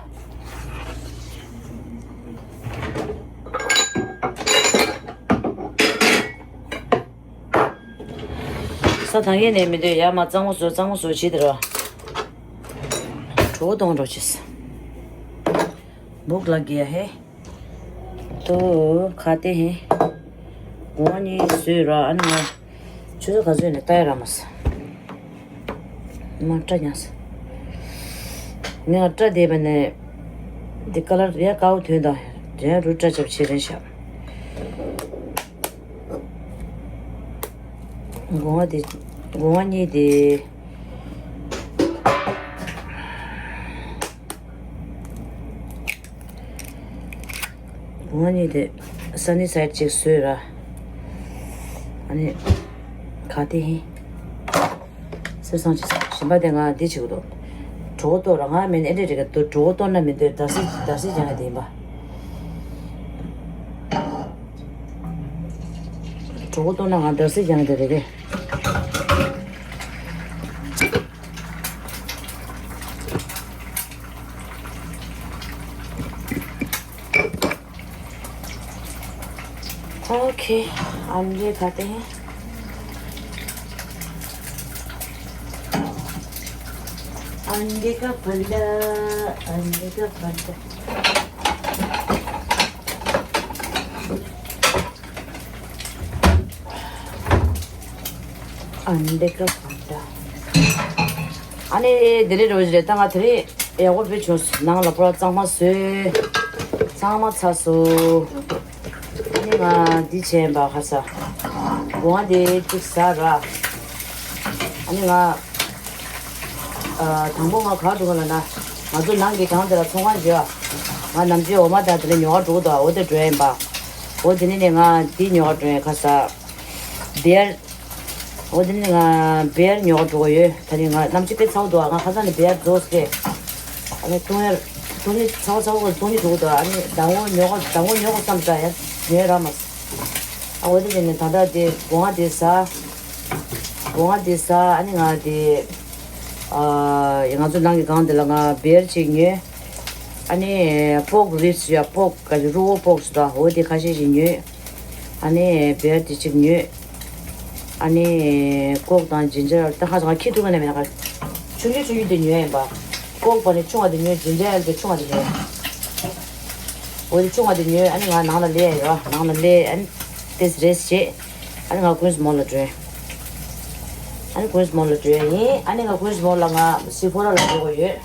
ས་ཐང་ཡེ་ནས་མི་འདོད་ཡ་མ་གཙང་མོ་བཟོ་གཙང་མོ་བཟོ་བྱེད་དེ་ར། གྲོད་གཏོང་འགྲོ་ཆེས། भूख लग गया है। तो खाते हैं। གོང་ནི་བཟོས་ར་ཨ་ནི་ང་ཆུ་ཚོད་ག་ཚོད་ནས་ལྟ་ཡ་ར་མ་ས། མ་སྐྲ་ཉག་ས། ངས་སྐྲ་དེ་བས་ནས་འདི་ཀ་ལར་ཡ་དཀར་པོ་དོན་དང་དོན་རུ་སྐྲ་ཆབ་ཆེ་རན་ཤག་སྒོ་ང་དེ། སྒོ་ང་གཉིས་དེ། སྒོ་ང་གཉིས་དེ། སན་ནི་སའེ་ཌི་ཅིག་བཟོས་ར། ཨ་ནི། ག་དེ་ཡིན། སེམས་བཟང་ཅིག་ཞིམ་པ་དེ་ང་འདི་བྱེད་དགོས་འདུག་གྲོད་ཁོག་ལྟོགས་ར་ང་མེད་ན་ཨེ་འདྲ་རེད་ག་འདུག་གྲོད་ཁོག་ལྟོགས་ན་མི་འདོད་ཟླ་སྲིད་ཟླ་སྲིད་ཀྱང་ཡང་དེ་ཡིན་པ། གྲོད་ཁོག་ལྟོགས་ན་ང་ཟླ་སྲིད་ཀྱང་ཡང་དེ་རེད་གི། ओके, अंडे खाते हैं। अंडे का भंडा, अंडे का भंडा। अंडे का भंडा। ཨ་ནི་དེ་རིང་རོ་བཞི་རེད་ད། ང་དེ་རིང་ཡག་པོ་བུད་བྱུང་། ནང་ལ་པུ་ར་གཙང་མ་བཟོས། གཙང་མ་ཚ་སོ། ཨ་ནི་ང་འདི་བྱས་པ་ཁ་ས། སྒོ་ང་དེ་གཅིག་ཟ་ར། ཨ་ནི་ང་། ཨ། དང་པོ་ང་ག་འགྲོ་ག་ལ་ན། ང་ཚོ་ནང་གི་གང་དེ་ལ་ཚོང་ཁང་བརྗོད། ང་ནམ་རྒྱུན་འོ་མ་དང་དེ་ལ་ཉོ་ག་འགྲོ་གི་འདུག་འོ་དེ་འགྲོ་ཡིན་པ། འོ་དེ་ནི་ནས་ང་འདི་ཉོ་ག་འགྲོ་ཡིན་ཁ་ས། བེར། འོ་དེ་ནི་ང་བེར་ཉོ་ག་འགྲོ་གི་ཡོད། ད་ནི་ང་ནམ་ཅི་དཔེ་ཚ་བོ་འདུག་ང་ཁ་སང་ནས་བེར་རྫོགས་སྐད། ཨ་ནི་བཏུང་ཡར། བཏུང་ནི་ཚ་བོ་ཚ་བོ་བཏུང་ནི་འགྲོ་གི་འདུག་ཨ་ནི་ཟླ་ངོ་ཉོ་ག་ཟླ་ངོ་ཉོ་ག་བསམ་ད་ཡ་ཉོས་ར་མ་སོང་། ཨ་འོ་དེ་བྱས་ནས་ད་ལྟ་དེ་སྒོ་ང་དེ་ཟ། སྒོ་ང་དེ་ཟ། ཨ་ནི་ང་དེ། ཨ། ང་ཚོ་ནང་གི་སྒང་དེ་ལ་ང་བེར་ཅིག་ཉོས། ཨ་ནི་པོག་རིབ་སི་ཡ་པོག་ག་ཅི་རུ་བོ་པོག་སི་ད་འོ་དེ་ཁ་ཤས་ཤིག་ཉོས། ཨ་ནི་བེར་དེ་གཅིག་ཉོས། ཨ་ནི་ཀོག་དང་ཇིན་ཇར་ད་ཁ་སང་ཁྱི་ཐུག་ག་ནས་མེད་ན་ཁ། ཆུང་ཆུང་ཆུང་ཆུང་དེ་ཉོས་ཡིན་པ། ཀོག་པ་ནི་ཆུང་བ་དེ་ཉོས། ཇིན་ཇར་ཨེལ་དེ་ཆུང་བ་དེ་ཉོས། འོ་དེ་ཆུང་བ་དེ་ཉོས། ཨ་ནི་ང་ནང་ལ་ལས་ཡོད། ནང་ལ་ལས་ཨ་ནི་ཏེས་རེས་བྱེད། ཨ་ནི་ང་ཀུན་སི་མོལ་ལ་འགྲོ། ཨ་ནི་ཀུན་སི་མོལ་ལ་འགྲོ་ཡིན། ཨ་ནི་ང་ཀུན་སི་མོལ་ལ་ང་སི་ཕོ་ར་ལ་འགྲོ་གི་ཡོད།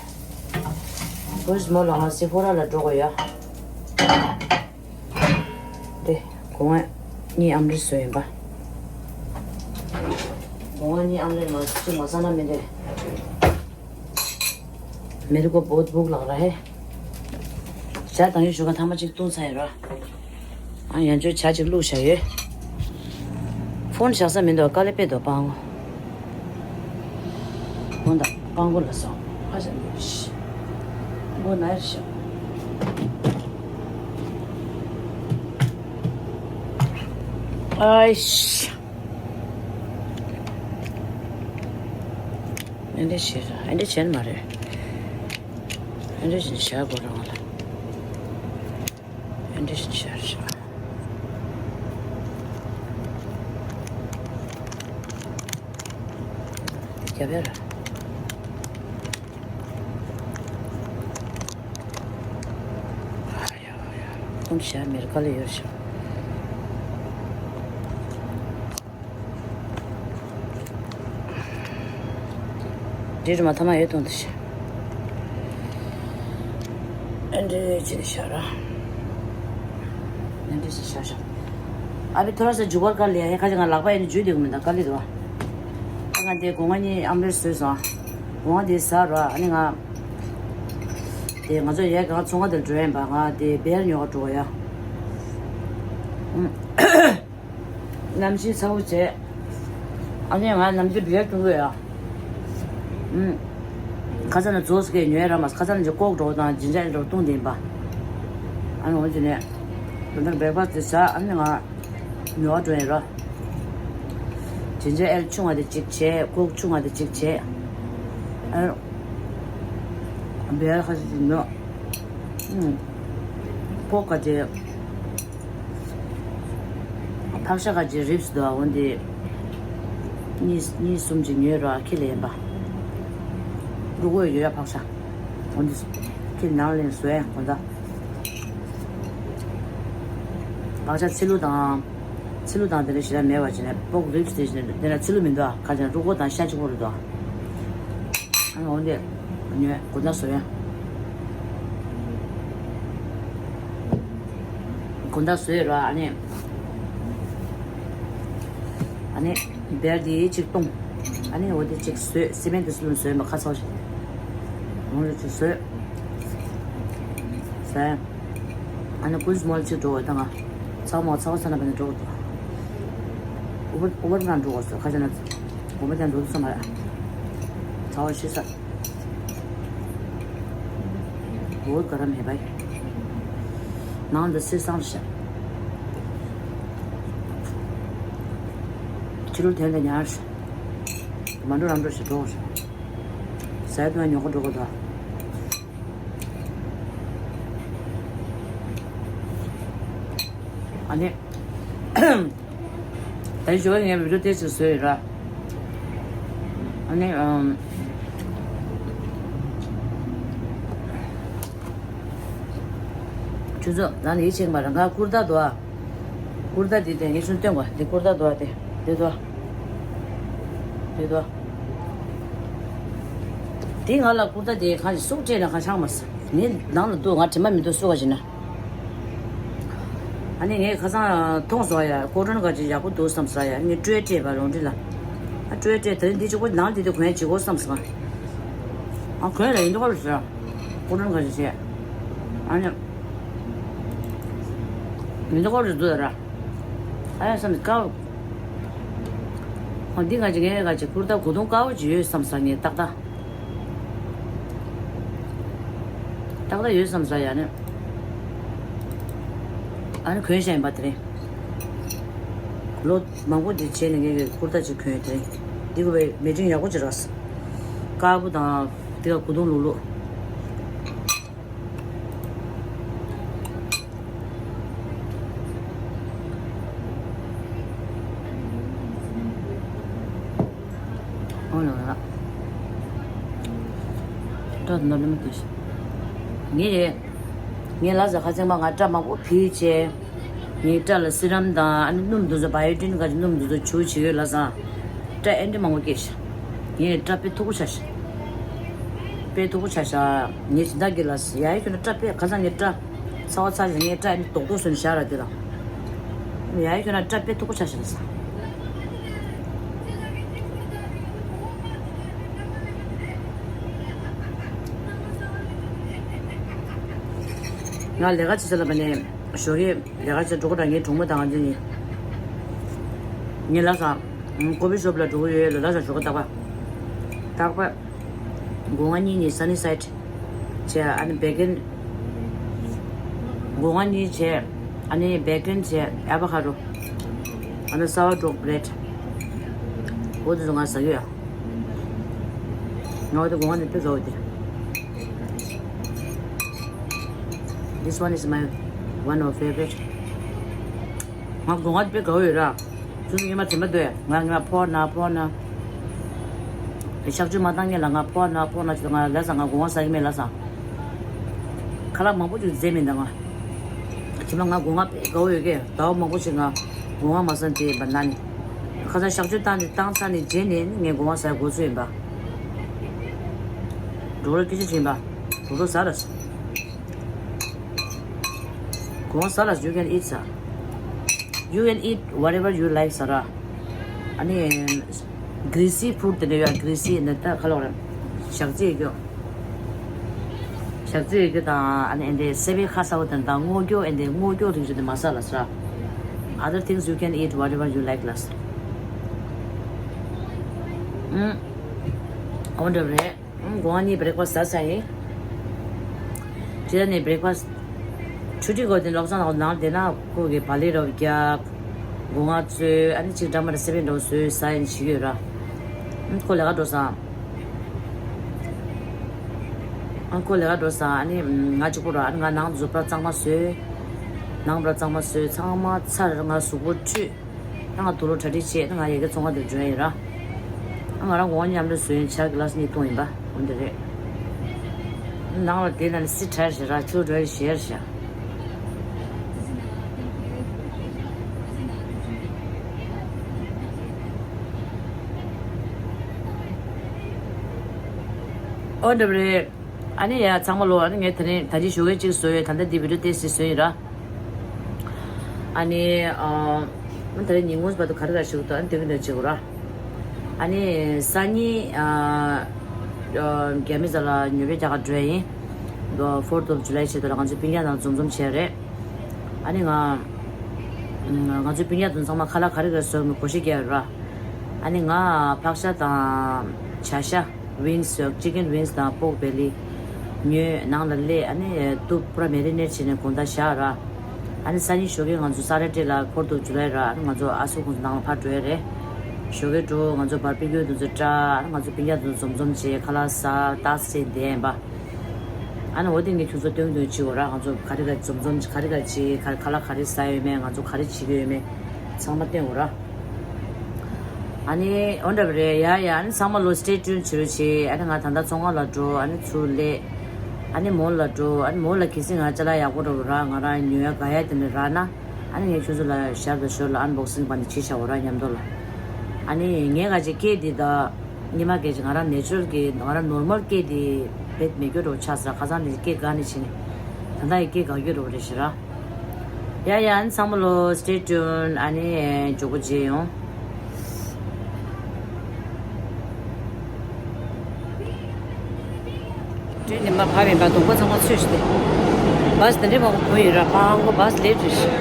ཀུན་སི་མོལ་ལ་ང་སི་ཕོ་ར་ལ་འགྲོ་གི་ཡོད། དེ། སྒོ་ང་གཉིས་ཨམ་རི་བཟོས་ཡིན་པ། སྒོ་ང་གཉིས་ཨམ་རི་མ་གཅིག་མ་ཟ་ན་མི་འདོད། མེ་རི་ཀོ་བོད་སྦུག་ལག་ར་ཧེ། ཇ་དང་ཡོད་ཞུ་ག་ཐ་མ་གཅིག་བཏུང་ཚར་ཡོད་ར། ཨ་ཡང་ཅོ་ཇ་གཅིག་བླུགས་བཞག་ཡོད། ཕོན་བཞག་ས་མི་འདུག་དཀའ་ལས་དཔེ་འདུག་སྤང་གོ། ཧོན་ད་སྤང་གོ་ལ་སོང་། ཧ་ཅང་འདུག་ཤི། མགོ་ན་ཡར་ཤག་ཨའི་ཤི། ཨེ་འདྲ་བྱེད་ར། ཨེ་འདྲ་བྱེད་ནི་མ་རེད། ཨེ་འདྲ་བྱེད་ནི་བཞག་དགོས་རང་ལ། ཨེ་འདྲ་བྱེད་ནི་བཞག་བཞག་རྒྱབ་ཡ་ར། ཨ་ཡ་ཡ། ཁོང་ཞྭ་མེར་ཁ་ལ་ཡོད་ཤག་འདྲི་རུ་མ་ཐ་མ་ཡོད་དོན་དུ་ཤག་ཨེ་འདྲི་ཅི་ནི་ཤག་ར། ཨེ་འདྲི་ཅི་ཤག་ཤག་ཨ་བི་ཐོ་ར་ས་འཇུ་བར་དཀའ་ལས་ཡ། ཁ་ཅིག་ང་ལག་པ་ཡ་ནི་འཇུ་དེ་གི་མི་འདུག་དཀའ་ལས་འདུག་ཨ་ང་དེ་སྒོ་ང་གཉིས་ཨམ་རེ་བཟོས་སོང་། སྒོ་ང་དེ་ཟ་ར། ཨ་ནི་ང་དེ་ང་ཚོ་ཡ་གང་ཚོང་ཁང་དེར་འགྲོ་ཡིན་པ། ང་དེ་བེར་ཉོ་ག་འགྲོ་གི་ཡ། ཨུམ། གནམ་གཤིས་ཚ་བོ་བྱས། ཨ་ནི་ང་ནམ་རྒྱུན་བེར་བཏུང་གི་ཡོད། ཨུམ། ཁ་སང་ནས་རྫོགས་སྐད་ཉོས་ར་མ། ཁ་སང་ནས་ཀོག་འགྲོ་དང་ཇིན་ཇར་ཨེལ་འགྲོ་བཏུང་དེ་ཡིན་པ། ཨ་ནི་འོ་ཅི་ནས་ད་ལྟ་བེག་ཕ་སི་ཟ། ཨ་ནི་ང་ ཉོ་བ་འགྲོ་ཡིན་རོ། ཇིན་ཇར་ཨེལ་ཆུང་བ་དེ་གཅིག་བྱས། ཀོག་ཆུང་བ་དེ་གཅིག་བྱས། ཨ། བེལ་ཁ་ཤས་ཅིག་ཉོ། ཨུམ། ཀོག་ཁ་ཅིག་ཕག་ཤ་ཁ་ཅིག་རིབ་སི་དོ། འོན་ཏེ་གཉིས་གཉིས་གསུམ་ཅིག་ཉོས་རོ། ཁྱི་ལེན་པ། རུ་གོ་ཡོད་ཡ་ཕག་ཤ། འོན་ཏེ་ཁྱི་ནང་ལེན་བཟོས་ཡ་གོ་ད། ཕག་ཤ་ཚི་ལུ་དང་། ཚི་ལུ་དང་དེ་འདྲ་ཞེ་དྲག་མེད་པ་བྱས་ནས། པོག་རིབ་སི་དེ་བྱས་ནས། དེ་ན་ཚི་ལུ་མི་འདུག་ཨ། ཁ་ཅིག་རུ་གོ་དང་ཤ་གཅིག་པོ་རེད་དོ། ཨ་ནི་འོན་ཏེ་ཉོས། གོ་ད་བཟོས་ཡ། གོ་ད་བཟོས་རོ། ཨ་ནི། ཨ་ནི་བེར་དེ་གཅིག་བཏུང་། ཨ་ནི་འོ་དེ་གཅིག་བཟོས། སི་མེན་དེ་སུ་ལ་བཟོས་མ་ཁ་ཚ་བ་ཞིག་འོང་རེ་གཅིག་བཟོས། བཟས། ཨ་ནི་ཀུན་སྨོལ་གཅིག་འགྲོ་བ་ད་ང་། ཚ་བ་མ་ཚ་བ་ཚ་ན་བ་ནི་འགྲོ་བ་ད། ཨུ་བར་ཨུ་བར་ང་འགྲོ་བ་སོ་ཁ་ཅིག་ན། འོ་མ་ཀྱང་འགྲོ་དུ་སོ་མ་ར། ཚ་བ་ཤི་ས། बहुत गरम है भाई। ནང་དུ་སེ་སང་ཤ། ཕྱི་རུ་དོན་དུ་ཉར་ཤ། མ་འགྲོ་རང་འགྲོ་ཤ་འགྲོ་ཤ། ཟས་དུ་ཉོ་གོ་འགྲོ་གོ་ད། ཨ་ནི། ད་ཞོ་ངས་བི་ཌིའོ་དེ་ཚོ་བཟོས་ཡོད་ར། ཨ་ནི་ཨམ། ཁྱོད་ཚོ་ང་ལ་ཡིད་ཆེས་མ་རེད། ང་ཀུར་ཏ་འདུག་ཨ། ཀུར་ཏ་འདི་དེ་ངས་ཚུར་སྟོན་གོ། འདི་ཀུར་ཏ་འདུག་ཨ། དེ་འདི་འདུག་ཨ། འདི་འདུག་ཨ། དེ་ང་ལ་ཀུར་ཏ་དེ་གང་ཞིག་སུག་སྤྲད་ན་གང་ཆགས་མ་སོང་། ངས་ནང་ལ་འདུག་ང་དྲི་མ་མི་འདུག་སུ་ག་ཞིག་ན། ཨ་ནི་ངས་ཁ་སང་མཐོང་སོང་ཡ། ཀོ་ཊོན་ག་ཅིག་ཡག་པོ་འདུག་བསམ་སོང་ཡ། ངས་སྤྲོད་སྤྲད་པ་རོང་འདྲི་ལ། ཨ་སྤྲོད་སྤྲད་དེ་རིང་འདི་གཅིག་པོ་ནང་འདི་དུ་གོན་བྱེད་དགོས་བསམ་སོང་། ཨ་གོན་ལ་ཡིན་འདུག་ག་ལ་ཟེར། ཀོ་ཊོན་ག་ཅིག་བྱས། ཨ་ནི་ཡིན་འདུག་ག་ལ་འདུག་ཟེར། ཨ་ཡ་བསམ་དཀའ་བོ། ཨ་འདི་ག་ཅིག་ངས་ག་ཅིག་ཀུར་ཏ་གོ་དུང་དཀར་པོ་ཅིག་ཡོད་བསམ་སོང་ངས་ཏག་ཏག་ཏག་ཏག་ཡོད་བསམ་ས་ཡ་ནི། ཨ་ནི་གོན་བཞག་ཡིན་པ་དེ་རེད། ལོ་མང་པོ་འདི་བྱས་ནས་ངས་ཀྱི་ཀུར་ཏ་ཅིག་གོན་དེ་རེད། འདི་གོ་བའི་མེ་ཏྲིང་ཡག་པོ་ཅིག་རག་སོང་། དཀར་པོ་དང་དེ་ག་གོ་དུང་ལུག་ལུག་ཨོ་ལ་ལ། སྐྲ་དུ་ནོར་ལེ་མ་དུས། ངས་རེད། ངས་ལ་ཟ་ཁ་ཚན་པ་ང་སྐྲ་མང་པོ་ཕུལ་བྱས། ངའི་སྐྲ་ལ་སི་རམ་དང་ཨ་ནི་སྣུམ་དུ་ཚོ་བ་ཡོ་ཏིན་ག་ཅིག་སྣུམ་དུ་ཚོ་བྱུག་བྱེད་ཡོད་ལ་ཟ། སྐྲ་ཨེ་འདྲ་མང་པོ་སྐྱེས་ཤག་ངས་སྐྲ་དཔེ་མཐུག་པོ་ཆགས་ཤག་དཔེ་མཐུག་པོ་ཆགས་ཤག་ངས་སྦྱིན་བདག་གི་ལ་ཟ་ཡ་ཡི་ཁྱོད་ན་སྐྲ་དཔེ་ཁ་སང་ངའི་སྐྲ། ཚ་བ་ཚ་ཞིང་ངའི་སྐྲ་ནི་རྡོག་རྡོག་བཟོས་ནས་བཞག་ར་དེ་དང་། ཡ་ཡི་ཁྱོད་ན་སྐྲ་དཔེ་མཐུག་པོ་ཆགས་ཤག་ཟ། ང་ལས་ཀ་བྱེད་ས་ལ་བ་ནས་ཞོགས་ཀས་ལས་ཀ་བྱེད་འགྲོ་གི་ར། ངའི་གྲོགས་མོ་དང་འདི་ནི་ངའི་ལ་ཟ། ཀོ་ཕི་ཤོབ་ལ་འགྲོ་གི་ཡོད་ལ། ལ་ཟ་ཞོགས་ཀས་རྟག་པར་རྟག་པར་སྒོ་ང་གཉིས་ནི་སན་ནི་སའེ་ཌི་བྱས། ཨ་ནི་བེ་ཀན། སྒོ་ང་གཉིས་བྱས། ཨ་ནི་བེ་ཀན་བྱས། ཨ་བ་ཁ་རོ། ཨ་ནི་སའོ་ཌོག་བྷི་རེཌ། འོ་དེ་ཚོ་ང་ཟ་གི་ཡོད། ང་འོ་དེ་སྒོ་ང་ནི་དཔེ་དགའ་བོ་དེ། This one is my one of favorite. ང་སྒོ་ང་དཔེ་དགའ་བོ་ཡོད་ར། ཚུར་ཉི་མ་དྲན་པ་འདུག་ང་ཉི་མ་ཕོ་ན་ཕོ་ན། གཤག་བཅོས་མ་བཏང་ངེས་ལ་ང་ཕོ་ན་ཕོ་ན་ཅི་ང་ལ་ས་ང་སྒོ་ང་ཟ་གི་མེད་ལ་ས། ཁ་ལག་མང་པོ་ཅིག་རྫས་མིན་ད་ང་། ཁྱིམ་ལ་ང་སྒོ་ང་དཔེ་དགའ་བོ་ཡོད་ཀྱི། ཟླ་བ་མང་པོ་ཞིག་ང་སྒོ་ང་མ་ཟ་དེ་ཡིན་པ་ན་ནི། ཁ་སང་གཤག་བཅོས་བཏང་དེ་བཏང་ཚར་ནས་རྗེས་ནས་ངས་སྒོ་ང་ཟ་དགོས་ཚུལ་ཡིན་པ། འགྲོ་རོགས་སྐད་ཆ་བྱིན་པ། འགྲོ་རོགས་ཟ་ར་ས། སྒོ་ང་ཟ་ར་ས། You can eat ས། You can eat whatever you like ས་ར། ཨ་ནི། གྷི་རི་སི་ཕུཌ་དེ་འདྲ་ཡོད། གྷི་རི་སི་ནི་ད་ཁ་ལོག་རེད། ཞག་རྩི་ཡོད་རྒྱུ། ཞག་རྩི་ཡོད་རྒྱུ་དང་ཨ་ནི་ཨེ་འདྲའི་སེ་བའི་ཁ་ས་བོ་དང་དང་སྔོ་སྐྱོ་ཨེ་འདྲའི་སྔོ་སྐྱོ་རིགས་ཅིག་དེ་མ་ཟ་ལ་ཟ། Other things you can eat whatever you like ལ་ཟ། ཨུམ། འོ་འདྲ་རེད། ཨུམ། སྒོ་ང་གཉིས་བྷི་རེག་ཕ་སི་ཟ་ས་ཡིན། ཇི་ལྟར་ནས་བྷི་རེག་ཕ་སི་ཆུ་ཊི་གོ་དེ་ལོག་ས་ནང་ནང་དེ་ན་ཁོ་གི་བ་ལི་རོ་རྒྱབ། སྒོ་ང་བཟོས། ཨ་ནི་གཅིག་འདྲ་མ་འདྲ་སེ་བན་འདྲ་བོ་བཟོས་ཟ་ཡིན་བྱེད་ཀྱི་ཡོད་ར། ཨ་ཁོ་ལས་ཀ་འགྲོ་སོང་། ཨ་ཁོ་ལས་ཀ་འགྲོ་སོང་། ཨ་ནི་ང་གཅིག་པོ་ར། ཨ་ནི་ང་ནང་དུ་པྲ་གཙང་མ་བཟོས། ནང་པྲ་གཙང་མ་བཟོས། ཚང་མ་ཚར། ང་གཟུགས་པོ་འཁྲུད། ཨ་ང་དུག་ལོག་གྲ་སྒྲིག་བྱས། ཨ་ང་ཡ་གི་ཚོང་ཁང་དུ་འགྲོ་ཡ་ཡིན་ར། ཨ་ང་རང་གོང་མཉམ་དུ་བཟོས་ཡིན། ཇ་གི་ལ་སི་གཉིས་བཏུང་ཡིན་པ། འོ་འདི་རེད། ནང་ལ་དེ་ན་ནི་སི་ཁྲལ་ཞེ་ར། ཁྱོད་འགྲོ་ཡ་ཞེ་ཡ་ཞེ། ཨོ་འདྲ་པོ་རེད། ཨ་ནི་ཡ་ཚང་མ་ལོ། ཨ་ནི་ངས་དེ་རིང་ད་ཅི་ཞོགས་ཀས་གཅིག་བཟོས་ཡོད། ད་ལྟ་འདི་བི་ཌི་ཡོ་ཏོག་ཙམ་བཟོས་ཡིན་ར། ཨ་ནི་ཨ་ཨ་ད་རིང་ཉིན་གུང་བར་དུ་ག་རེ་ག་རེ་བྱེད་དགོས་འདུག་ཨ་ནི་དེ་གི་འདྲ་བྱེད་དགོས་ར། ཨ་ནི་སང་ཉིན་ཨ་ཨ་རྒྱ་མི་ས་ལ་ཉོ་བའི་རྒྱ་གར་འགྲོ་ཡ་ཡིན། Fourth of July ཆེད་དུ་ལ་ང་ཚོའི་སྤུན་ཀྱག་དང་འཛོམས་འཛོམས་བྱས་རེད། ཨ་ནི་ང་ང་ཚོའི་སྤུན་ཀྱག་དང་ཚང་མ་ཁ་ལག་ག་རེ་ག་རེ་བཟོ་མི་གོ་ཤེས་ཀྱི་ཡོད་ར། ཨ་ནི་ང་ཕག་ཤ་དང་བྱ་ཤ། Wings ཟེར། Chicken wings དང་pork belly ཉོས། ནང་ལ་སླེབས། ཨ་ནི་ཏུ་པུ་ར་མེ་རི་ནེ་ཊི་བྱས་ནས་དགོང་དག་བཞག་ར། ཨ་ནི་སང་ཉིན་ཞོགས་ཀས་ང་ཚོ་Saturday ལ་Fourth of July ར། ཨ་ནི་ང་ཚོ་ཨ་སུ་ཁོང་ཚོ་ནང་ལ་ཕར་འགྲོ་ཡ་རེད། ཞོགས་ཀས་འགྲོ། ང་ཚོ་བར་བི་ཀིའུ་དེ་ཚོ་སྐྲག་ཨ་ནི་ང་ཚོ་སྤུན་ཀྱག་དེ་ཚོ་འཛོམས་འཛོམས་བྱས་ཁ་ལག་ཟ། རྟགས་ཅན་བསྡད་ཡིན་པ། ཨ་ནི་འོ་དེ་ངས་ཁྱོད་ཚོ་སྟོན་སྟོན་བྱེད་དགོས་ར། ང་ཚོ་ག་རེ་ག་རེ་འཛོམས་འཛོམས། ག་རེ་ག་རེ་བྱེད། ག་ཁ་ལག་ག་རེ་ཟ་ཡོད་མེད། ང་ཚོ་ག་རེ་བྱེད་ཀྱི་ཡོད་མེད། ཚང་མ་སྟོན་དགོས་ར། ཨ་ནི་འོ་འདྲ་པོ་རེད་ཡ། ཡ་ཨ་ནི་ཚང་མ་ལོ་stay tuned བྱེད་རོགས་བྱེད། ཨ་ནི་ང་ད་ལྟ་ཚོང་ཁང་ལ་འགྲོ། ཨ་ནི་ཚུར་སླེབས། ཨ་ནི་མོལ་ལ་འགྲོ། ཨ་ནི་མོལ་ལ་གལ་སྲིད་ང་ཅ་ལག་ཡག་པོ་འདྲ་པོ་རག་ང་རང་ཉོ་ཡ་དགའ་ཡ་དེ་འདྲ་རག་ན། ཨ་ནི་ངས་ཁྱོད་ཚོ་ལ་ཞར་དང་ཞོར་ལ་unboxing བ་ནི་བྱེད་བཞག་འོ་ར་མཉམ་དུ་ལ། ཨ་ནི་ངས་ག་ཅིག་སྐད་འདི་ད་ཉི་མ་སྐད་ཅིག་ང་རང་natural གི་ང་རང་normal སྐད་འདི་བེད་མེད་རྒྱུ་འདྲ་པོ་ཆགས་ཚར། ཁ་སང་ནས་སྐད་དགའ་ནི་བྱས་ནས་ད་ལྟ་ཡི་སྐད་དགའ་རྒྱུ་འདྲ་པོ་རེད་ཤི་ར། ཡ་ཡ་ཨ་ནི་ཚང་མ་ལོ་stay tuned། ཨ་ནི་མགྱོགས་པོ་མཇལ་ཡོང་། ཏྲེན་ནས་མར་བབས་ཡིན་པ། གདོང་པ་ཚང་མ་ཚོས་ཤི་སྟེ། བཱས་དེ་འདྲའི་མང་པོ་ཁུར་ཡོད་ར། པང་གོ་བཱས་ལེ་ཊི་རེད་ཤི།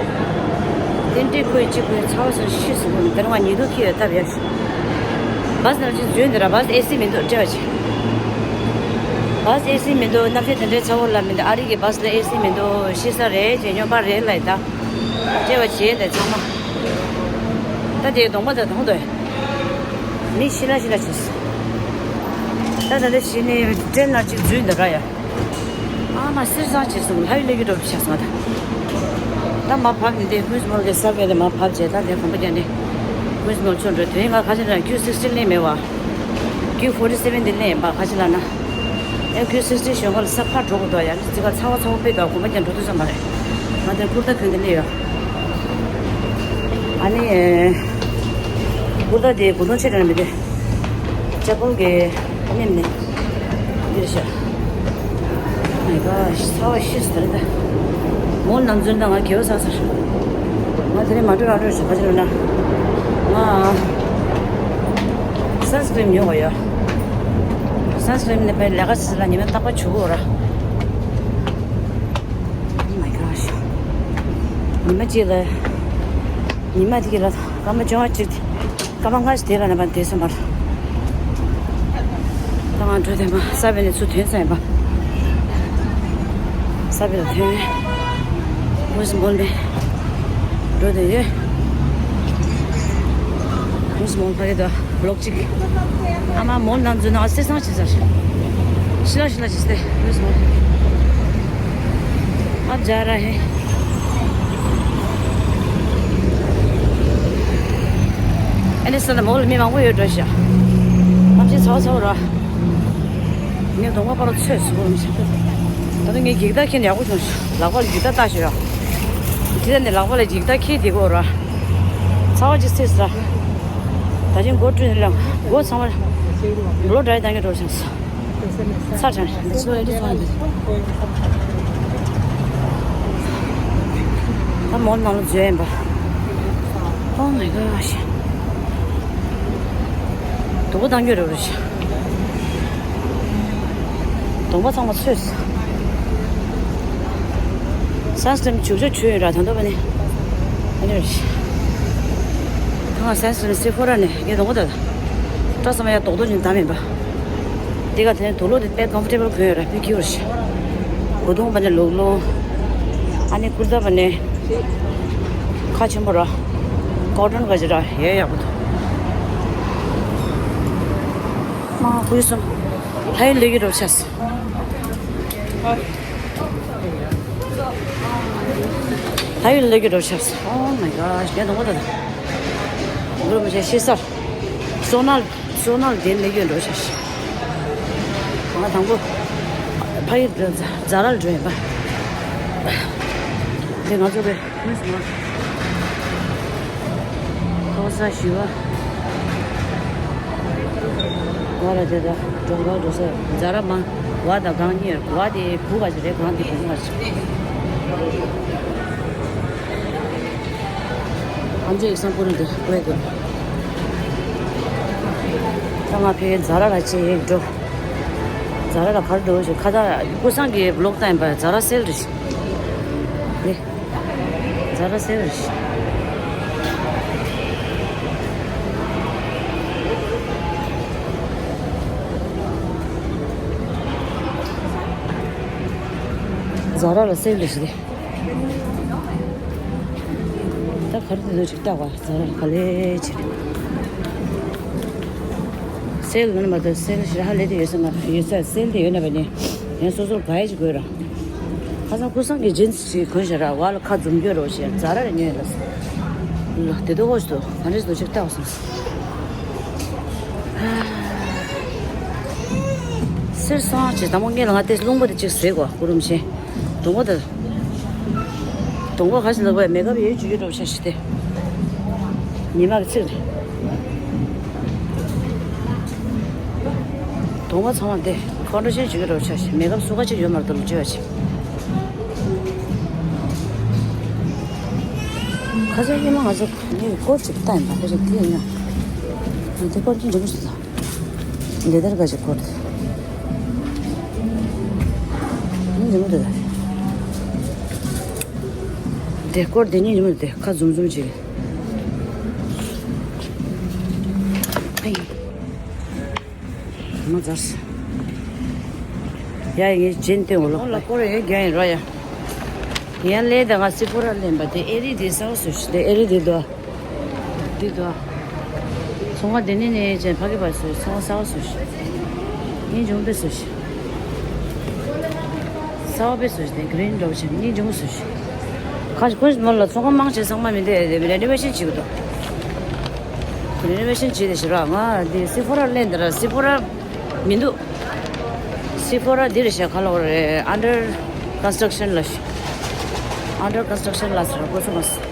དེ་འདྲའི་ཁོས་གཅིག་ཁོས་ཚ་བ་ཚ་ཤི་སོང་། དེ་རིང་ང་ཉི་གདུགས་ཁྱེར་ཡོད་སྟབས་ཡ་ཤི། བཱས་ནང་ཅིག་འཛུལ་འདི་ར། བཱས་ཨེ་སི་མི་འདུག་སྤྲད་པ་བྱེད། བཱས་ཨེ་སི་མི་འདུག་གནམ་གཤིས་དེ་འདྲའི་ཚ་བོ་ལ་མི་འདུག་ཨ་རི་གི་བཱས་ལ་ཨེ་སི་མི་འདུག་ཤི་ས་རེད་ཅེས་སྨྱོན་པ་རེད་ལ་ཡིན་ད། སྤྲད་པ་བྱེད་ལ་ཚང་མ། ད་དེའི་གདོང་པ་དང་གདོང་དུ་མི་ཤི་ལ་ཤི་ལ་བྱེད། ད་ད་ལྟ་ཤི་ནས་ཏྲེན་ནང་ཅིག་འཛུལ་འདི་ར་ཡ། ཨ་མ་སེར་སང་བྱེད་སོང་། ལྷ་ཡུལ་ལས་ཀྱི་འགྲོ་བྱ་སོང་ད། ད་མ་བབས་ནས་དེ་ཀུན་སི་མོལ་གྱི་ས་བོན་དེ་མ་བབས་བྱས། ད་དེ་གོམ་པ་རྒྱག་ནས་ཀུན་སི་མོལ་ཚུར་འགྲོ། དེ་རིང་ང་ཁ་ཆེ་ན་ཀིའུ་སིག་སི་ཊིན་ལེན་མེད་བ། ཀིའུ་ཕོར་ཊི་སེ་བེན་དེ་ལེན་ཡིན་པ། ཁ་ཆེ་ལ་ན་ཡང་ཀིའུ་སིག་སི་ཊིན་ཞོན་ཁ་ལ་ས་ཕར་འགྲོ་དགོས་འདུག་ཡ་ནི་ཙི་ག་ཚ་བ་ཚ་བ་དཔེ་འདུག་གོམ་པ་རྒྱག་འགྲོ་ཐུབ་ས་མ་རེད། ང་དེ་ཀུར་ཏ་གྱོན་དེ་སླེབས་ཡོད། ཨ་ནི་ཀུར་ཏ་དེ་གོ་ནོར་ཆེ་དྲགས་མི་འདུག་ཅ་པོལ་གྱི་ནེམ་ནི་འདིར་ཤ། Oh my gosh ཚ་བ་ཤི་སོང་ད། མོལ་ནང་འཛུལ་ན་ང་དགེ་བ་བསགས་ཚར། ང་དེ་རིང་མ་འགྲོ་རང་འགྲོ་ཞིག་ག་ཅི་ལབ་ན། ང་སན་སི་ཀྲིམ་ཉོ་དགོས་ཡོད། སན་སི་ཀྲིམ་ནི་ཕའི་ལས་ཀ་ཚེ་ལ་ཉི་མ་རྟག་པར་བྱུག་དགོས་ར། Oh my gosh ཉི་མ་གཅིག་ལ་ཉི་མ་དེ་ག་ལ་སྐར་མ་བཅོ་ལྔ་གཅིག་དེ། སྐར་མ་ལྔ་ཞིག་དེ་ལ་ནས་པ་དེ་སོང་བར། ད་ང་འགྲོ་དེ་མ་ས་བོན་ནས་ཚུར་ཐོན་ས་ཡིན་པ། ས་བོན་ལ་ཐོན། ཀུན་སི་མོལ་ནས་འགྲོ་དེ་ཡོད། ཀུན་སི་མོལ་ཕ་གི་དོ་ལོག་ཅིག་ཨ་མ་མོལ་ནང་འཛུལ་ན་ཨ་སེ་སང་ཆེ་ས་ཤི་ལ་ཤི་ལ་ཅི་སྟེ་ཀུན་སི་མོལ། ཨ་ཇ་ར་ཧེ། ཨ་ནི་ས་ལ་མོ་ལ་མི་མང་པོ་ཡོད་འགྲོ་ཤག་གནམ་གཤིས་ཚ་བ་ཚ་བོ་ར། ངས་གདོང་པ་པར་ཚོས་སུ་བོར་མི་ཤེས། ད་ནི་ངས་འགྱིག་ཐག་ཁྱེར་ནས་ཡག་པོ་བྱུང་ཤག་ལག་པ་ལ་འགྱིག་ཐག་བཏགས་ཤག་ཡ། དེ་ནས་ལག་པ་ལ་འགྱིག་ཐག་ཁྱེར་བསྡད་ཀྱི་ཡོད་ར། ཚ་བ་ཅིག་སེ་ས་ར། ད་ཅིང་མགོ་བཀྲུས་ནས་ལ་མགོ་ཚང་མ་བློ་འདྲ་ཡི་བཏང་གི་འགྲོ་བྱུང་ཤག་ཚར་ཚར་འདི་ཚོ་ཨེ་འདྲ་བྱུང་ཡོད། ད་མོ་ནང་ལ་འཛུལ་ཡིན་པ། Oh my gosh དུག་པ་བཏང་རྒྱུ་རེད་རེད། གདོང་པ་ཚང་མ་ཚོས། སན་སི་ཀྲིམ་བྱུག་བྱུག་བྱུག་ཡོད་ར་ད་འདོད་པ་ནི། ཨ་ནི་རེད། ད་ང་སན་སི་ཀྲིམ་སི་ཕོ་ར་ནས་ངའི་གདོང་པ་དང་། སྐྲ་ཚང་མ་ཡར་རྡོག་རྡོག་ཅིག་བསྡམས་ཡིན་པ། འདི་ག་དེ་ནས་དུག་ལོག་དེ་དཔེ་ཀོམ་ཕོར་ཊེ་བལ་གོན་ཡོད་ར་དཔེ་ཁྱི་བོ་རེད། གོས་ཐུང་པ་ནས་ལོག་ལོ། ཨ་ནི་ཀུར་ཏ་པ་ནས་ཁ་ཆེན་པོ་ར། ཨོ་ཊོན་ག་ཅི་ར་ཡེ་ཡག་པོ་འདུག་མ་ཧུའི་སུམ། ལྷ་ཡུལ་ལས་ཀྱི་རོ་ཆས། ལྷ་ཡུལ་ལས་ཀྱི་རོ་ཆས། Oh my gosh. ངས་དང་པོ་ད་ད་འགུལ་མི་བྱེད་ཤེས་སར། སོ་ནལ། སོ་ནལ་དེ་ལས་ཀྱི་རོ་ཆས། ང་དང་པོ་ཕ་ཡུལ་ཛ་ར་ལ་འགྲོ་ཡིན་པ། དེ་ང་ཚོ་གི་ཁོ་ས་ཞུ་བ། ང་ལ་དེ་ད་གྲོང་ཁ་འགྲོ་ས་ཛ་ར་མ། བ་དང་གང་གཉིས་ཡོད། བ་དེ་བུ་ག་ཅི་རེད། གང་དེ་བུ་མོ་ག་ཅི། ཨམ་ཅོག་ཡིག་ཚང་བསྐུར་ནས་དེ་བཀོད་དེ། ད་ང་ཕའི་ཛ་ར་ལ་ཅིག་འགྲོ། ཛ་ར་ལ་ག་རེ་འགྲོ་ཞིག་ཁ་ད་ཀུ་སང་གི་བློག་བཏང་ཡིན་པ། ཛ་ར་སེལ་རེད་ཞིག་ནི། ཛ་ར་སེལ་རེད་ཞིག་ཛ་ར་ལ་སེལ་རེད་ཞིག་ནི། ད་ག་རེ་འདུག་ཅིག་ལྟ་བ། ཛ་ར་ག་ལེ་ཆེ། སེལ་ནི་མ་གཏོགས་སེལ་ཞེ་དྲག་ཧ་ལས་དེ་ཡོད་ས་མ་རེད། ཡོད་ས་སེལ་དེ་ཡོད་ན་བས་ནི་ཡང་སོ་སོར་ག་ཡེ་ཅིག་དགོས་ར། ཁ་སང་ཀུ་སང་གི་ཇིན་སི་ཞིག་གོན་ཞེ་དྲག་བ་ལ་ཁ་འཛུམ་རྒྱུ་རོ་ཞེ་ཛ་ར་རེ་ཉོས་ལ། ལ་དེ་དོ་ཧོ་ཞིག་འདུག་ག་འདྲ་ཞིག་འདུག་ཅིག་ལྟ་བ་སོང་། སེར་སང་ཅིག་དང་པོ་ངས་ལ་ང་དེ་རླུང་པ་དེ་ཅིག་ཟེར་གོ་ཀུ་རུམ་ཆེ། གདོང་པ་དང་། གདོང་པ་ག་ཞིག་ལ་བས་མེ་ཀབ་ཡོད་ཅིག་ཡོད་འགྲོ་ཤ་ཞིག་སྟེ། ཉི་མ་གི་ཚིག་རེད། གདོང་པ་ཚང་མ་སྟེ་ཕའུན་ཌེ་ཤན་ཅིག་ཡོད་འགྲོ་ཤ་ཞིག་མེ་ཀབ་སུ་ག་ཅིག་ཡོད་མ་རེད་འདུག་ལ་བཅོས་པ་ཅིག་ཁ་ཤས་ཉི་མ་ང་ཚོ་ངའི་སྐོར་ཅིག་བལྟ་ཡིན་པ་ཁ་ཤས་དེ་ཡིན་ན། ང་ཚོ་སྐོར་ཅིག་འགྲིག་མ་སོང་ད། འདི་ལྟར་ག་ཞིག་འཁོར། ཉིན་རྒྱུན་དུ། དེ་སྐོར་དེ་ཉིན་རྒྱུན་དུ་ཁ་འཛུམ་འཛུམ་བྱེད། ཨེ། མ་ཛར། ཡ་ཡི་ཇིན་ཏེ་འོ་ལོ། འོ་ལ་སྐོར་ཡོད་རྒྱ་ཡིན་རོ་ཡ། ཡ་ལེ་ད་ང་སི་ཕོ་ར་ལེན་པ་དེ་ཨེ་རི་དེ་སའོ་སུ་ཤི་དེ་ཨེ་རི་དེ་དོ། འདི་དོ། ཚོང་ཁང་འདི་ནས་ནས་ཅན་ཕ་གི་བར་སོ་ཚོང་ཁང་གསར་པ་བཟོ་ཤི། ཡིན་ཇུང་པེ་བཟོ་ཤི། གསར་པ་པེ་བཟོ་ཤི་དེ་གི་རིན་འགྲོ་ཆེ་ཡིན་ཇུང་བཟོ་ཤི། ཁ་ཅིག་ཁོ་ཞིག་མོ་ལ་ཚོང་ཁང་མང་ཆེ་ཚང་མ་མི་འདུག་རེ་ནོ་ཝེ་ཤན་བྱེད་གི་འདུག་རེ་ནོ་ཝེ་ཤན་བྱེད་དེ་ཤི་ར་ང་འདི་སི་ཕོ་ར་ལེན་དེ་ར་སི་ཕོ་ར་མི་འདུག་སི་ཕོ་ར་འདི་རེད་ཤག་ག་ལ་བ་རེད། under construction ལ་ཤག under construction ལ་ཟེར་གོ་ཚོད་མ་སོང་།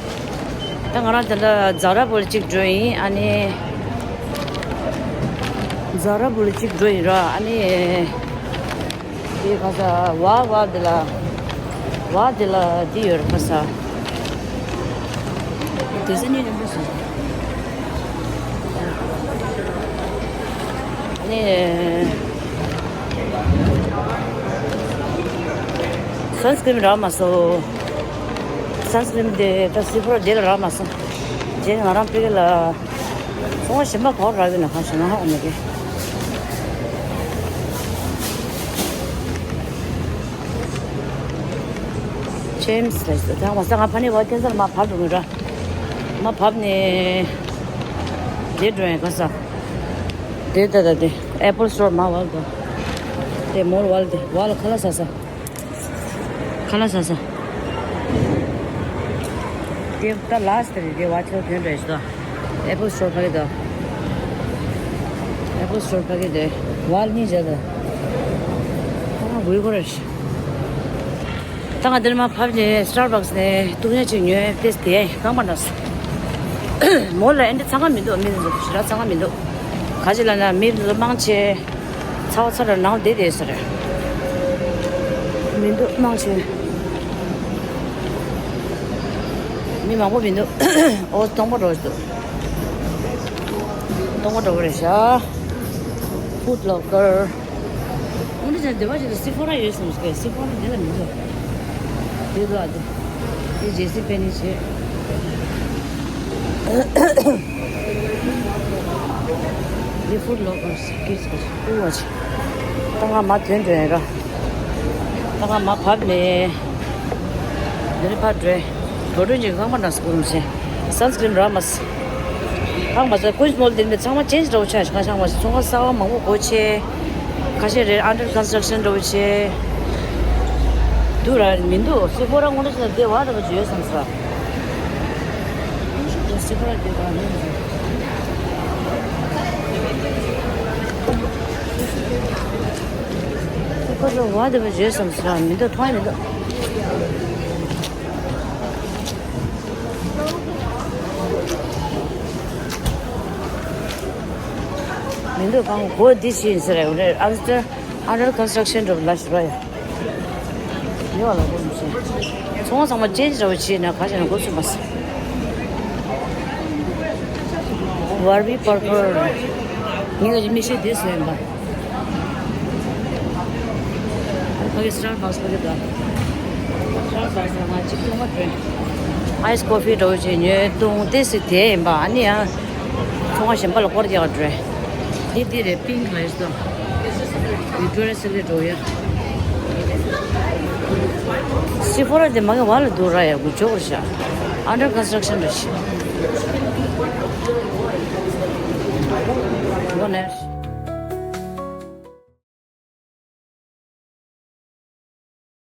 ད་ང་རང་དེ་འདྲ་ཛ་ར་བོ་ལ་གཅིག་འགྲོ་ཡིན། ཨ་ནི་ཛ་ར་བོ་ལ་གཅིག་འགྲོ་ཡིན་ར། ཨ་ནི་དེ་ག་ས་བ་བ་འདི་ལ་བ་འདི་ལ་འདི་ཡོད་ར་ག་ས། དེ་ཚོ་གཉིས་རིང་པོ་སོང་། ནས། སན་སི་ཀྲིམ་རག་མ་སོང་། སན་སི་ཀྲིམ་དེ་ད་སི་ཕོ་ར་དེ་ལ་རག་མ་སོང་། རྗེས་ང་རང་ཕ་གི་ལ་ཚོང་པ་གཞན་པ་ག་པར་རག་ཡོད་ན་གང་ཤེས་ང་ཧ་གོ་མེད་གི། ཇེམ་སི་ལ་ཟེར། ད་ང་ས་ང་ཕ་ནི་བ་ཁྱེད་ཚར་མ་བབས་འགྲོ་གི་ར། མ་བབས་ནས་དེ་འགྲོ་ཡིན་ག་ས། དེ་ད་ད་དེ་ཨེ་པལ་སི་ཊོར་མ་བབས་དོ། དེ་མོར་བལ་དེ་བལ་ཁ་ལག་ཟ་ས། ཁ་ལག་ཟ་ས། དེ་ད་ལ་སི་ཊི་རེད་དེ་བ་ཁྱོད་དོན་རེད་ཤི་དོ། ཨེ་པལ་སི་ཊོར་ཕ་གི་དོ། ཨེ་པལ་སི་ཊོར་ཕ་གི་དེ་བལ་གཉིས་བྱ་དོ། ཁོ་ང་དགོས་ཁོ་རེད་ཤི། ད་ང་འདིར་མ་ཕབ་ནས་སི་ཊར་བག་སི་ནས་བཏུང་ཡ་ཅིག་ཉོས་ཏེ་དེ་རྐང་པ་འདྲ་སོང་། མོ་ལ་ཨེ་འདྲ་ཚང་ཁ་མི་འདུག་མི་འདུག་ཞེ་དྲག་ཚང་ཁ་མི་འདུག་ག་ཅི་ལ་ན་མི་འདུག་མང་ཆེ། ཚ་བ་ཚ་དྲག་ནང་བསྡད་བསྡད་ས་རེད། མི་འདུག་མང་ཆེ། མི་མང་པོ་མི་འདུག་ཨོ་སྟོང་པ་འགྲོ་འདུག་སྟོང་པ་འགྲོ་བ་རེད་ཤག Foot Locker། འོན་ཏེ་ཅན་སྡེ་བ་ཅིག་ཏུ་སི་ཕོ་ར་ཡོད་སོང་ཟེར། སི་ཕོ་ར་འདི་ལ་མི་འདུག་འདི་འདུག་ཨ། འདི་འདི་ཇེ་སི་པེ་ནི་བྱེད། འདི་Foot Locker་སི་ཀིཌ་སི་གི་ཨུ་བ་ཅིག་ད་ང་མ་ཐོན་འགྲོ་ཡིན་ར། ད་ང་མ་བབས་ནས་འདི་ནི་ཕར་འགྲོ། འགྲོ་གྲོན་ཅིག་ཁང་པ་འདྲ་སྐུ་རུམ་བྱེད། སན་སི་ཀྲིན་རག་མ་སོང་། ཁང་པ་ཚོ་ཀུན་མོལ་དེ་མི་ཚང་མ་ཅེན་ཇི་འདྲ་བོ་ཆགས་ཤག་ཁང་པ་ཚོ་ཚོང་ཁང་གསར་པ་མང་པོ་སྒོ་ཕྱེ། ཁ་ཤས་རེད་ཨན་ཌར་ཀོན་སི་ཊྲག་ཤན་འདྲ་བོ་བྱས། འདུག་ར་མི་འདུག་སི་ཕོ་ར་སྔོན་འགྲོ་བྱས་ན་དེ་བ་འདྲ་བོ་ཅིག་ཡོད་བསམ་སོང་། སི་ཕོ་ར་དེ་བ་མི་འདུག་སི་ཕོ་ར་བ་འདྲ་བོ་ཅིག་ཡོད་བསམ་སོང་མི་འདུག་མཐོང་ཡ་མི་འདུག་མི་འདུག་ཁང་སྒོ་འདི་ཕྱེ་ཡིན་ཟེར་རེད་ཨན་ཌར་ཨན་ཌར་ཀོན་སི་ཊྲག་ཤན་འགྲོ་ལ་ཞུ་ར་ཡ། ཡོད་ལ་སྒོ་མི་ཕྱེ། ཚོང་ཚང་མ་ཅེན་ཇི་འདྲ་བོ་བྱས་ན་ག་ཞིག་ན་སྒོ་ཚུགས་མ་སོང་། བར་བི་པར་ཀར། ངས་ཀྱི་མིག་ཤེལ་དེ་བཟོས་ཡིན་པ། ཕ་གི་སི་ཊར་བྷག་སི་ཕ་གི་དང་། སི་ཊར་བྷག་སི་ལ་ང་གཅིག་ཐུག་མ་དྲན། ཨའི་སི་ཀོ་ཕི་འདྲ་བོ་བྱས་ཉོས་བཏུང་ཏེ་སི་དེ་ཡིན་པ་ཨ་ནི་ཡང་། ཚོང་པ་གཞན་པ་ལ་སྐོར་རྒྱག་འགྲོ། འདི་འདི་རེད་པིང་ལ་ཡོད་སོ། ཝིག་ཊོ་རི་ཡ་སི་ལེ་འགྲོ་ཡ། སི་ཕོ་ར་དེ་མ་གི་བ་ལ་འདུག་ར་ཡ་གུ་ཅོག་རེད་ཤག་ཨན་ཌར་ཀོན་སི་ཊྲག་ཤན་རེད་ཤག་སྒོ་ནས།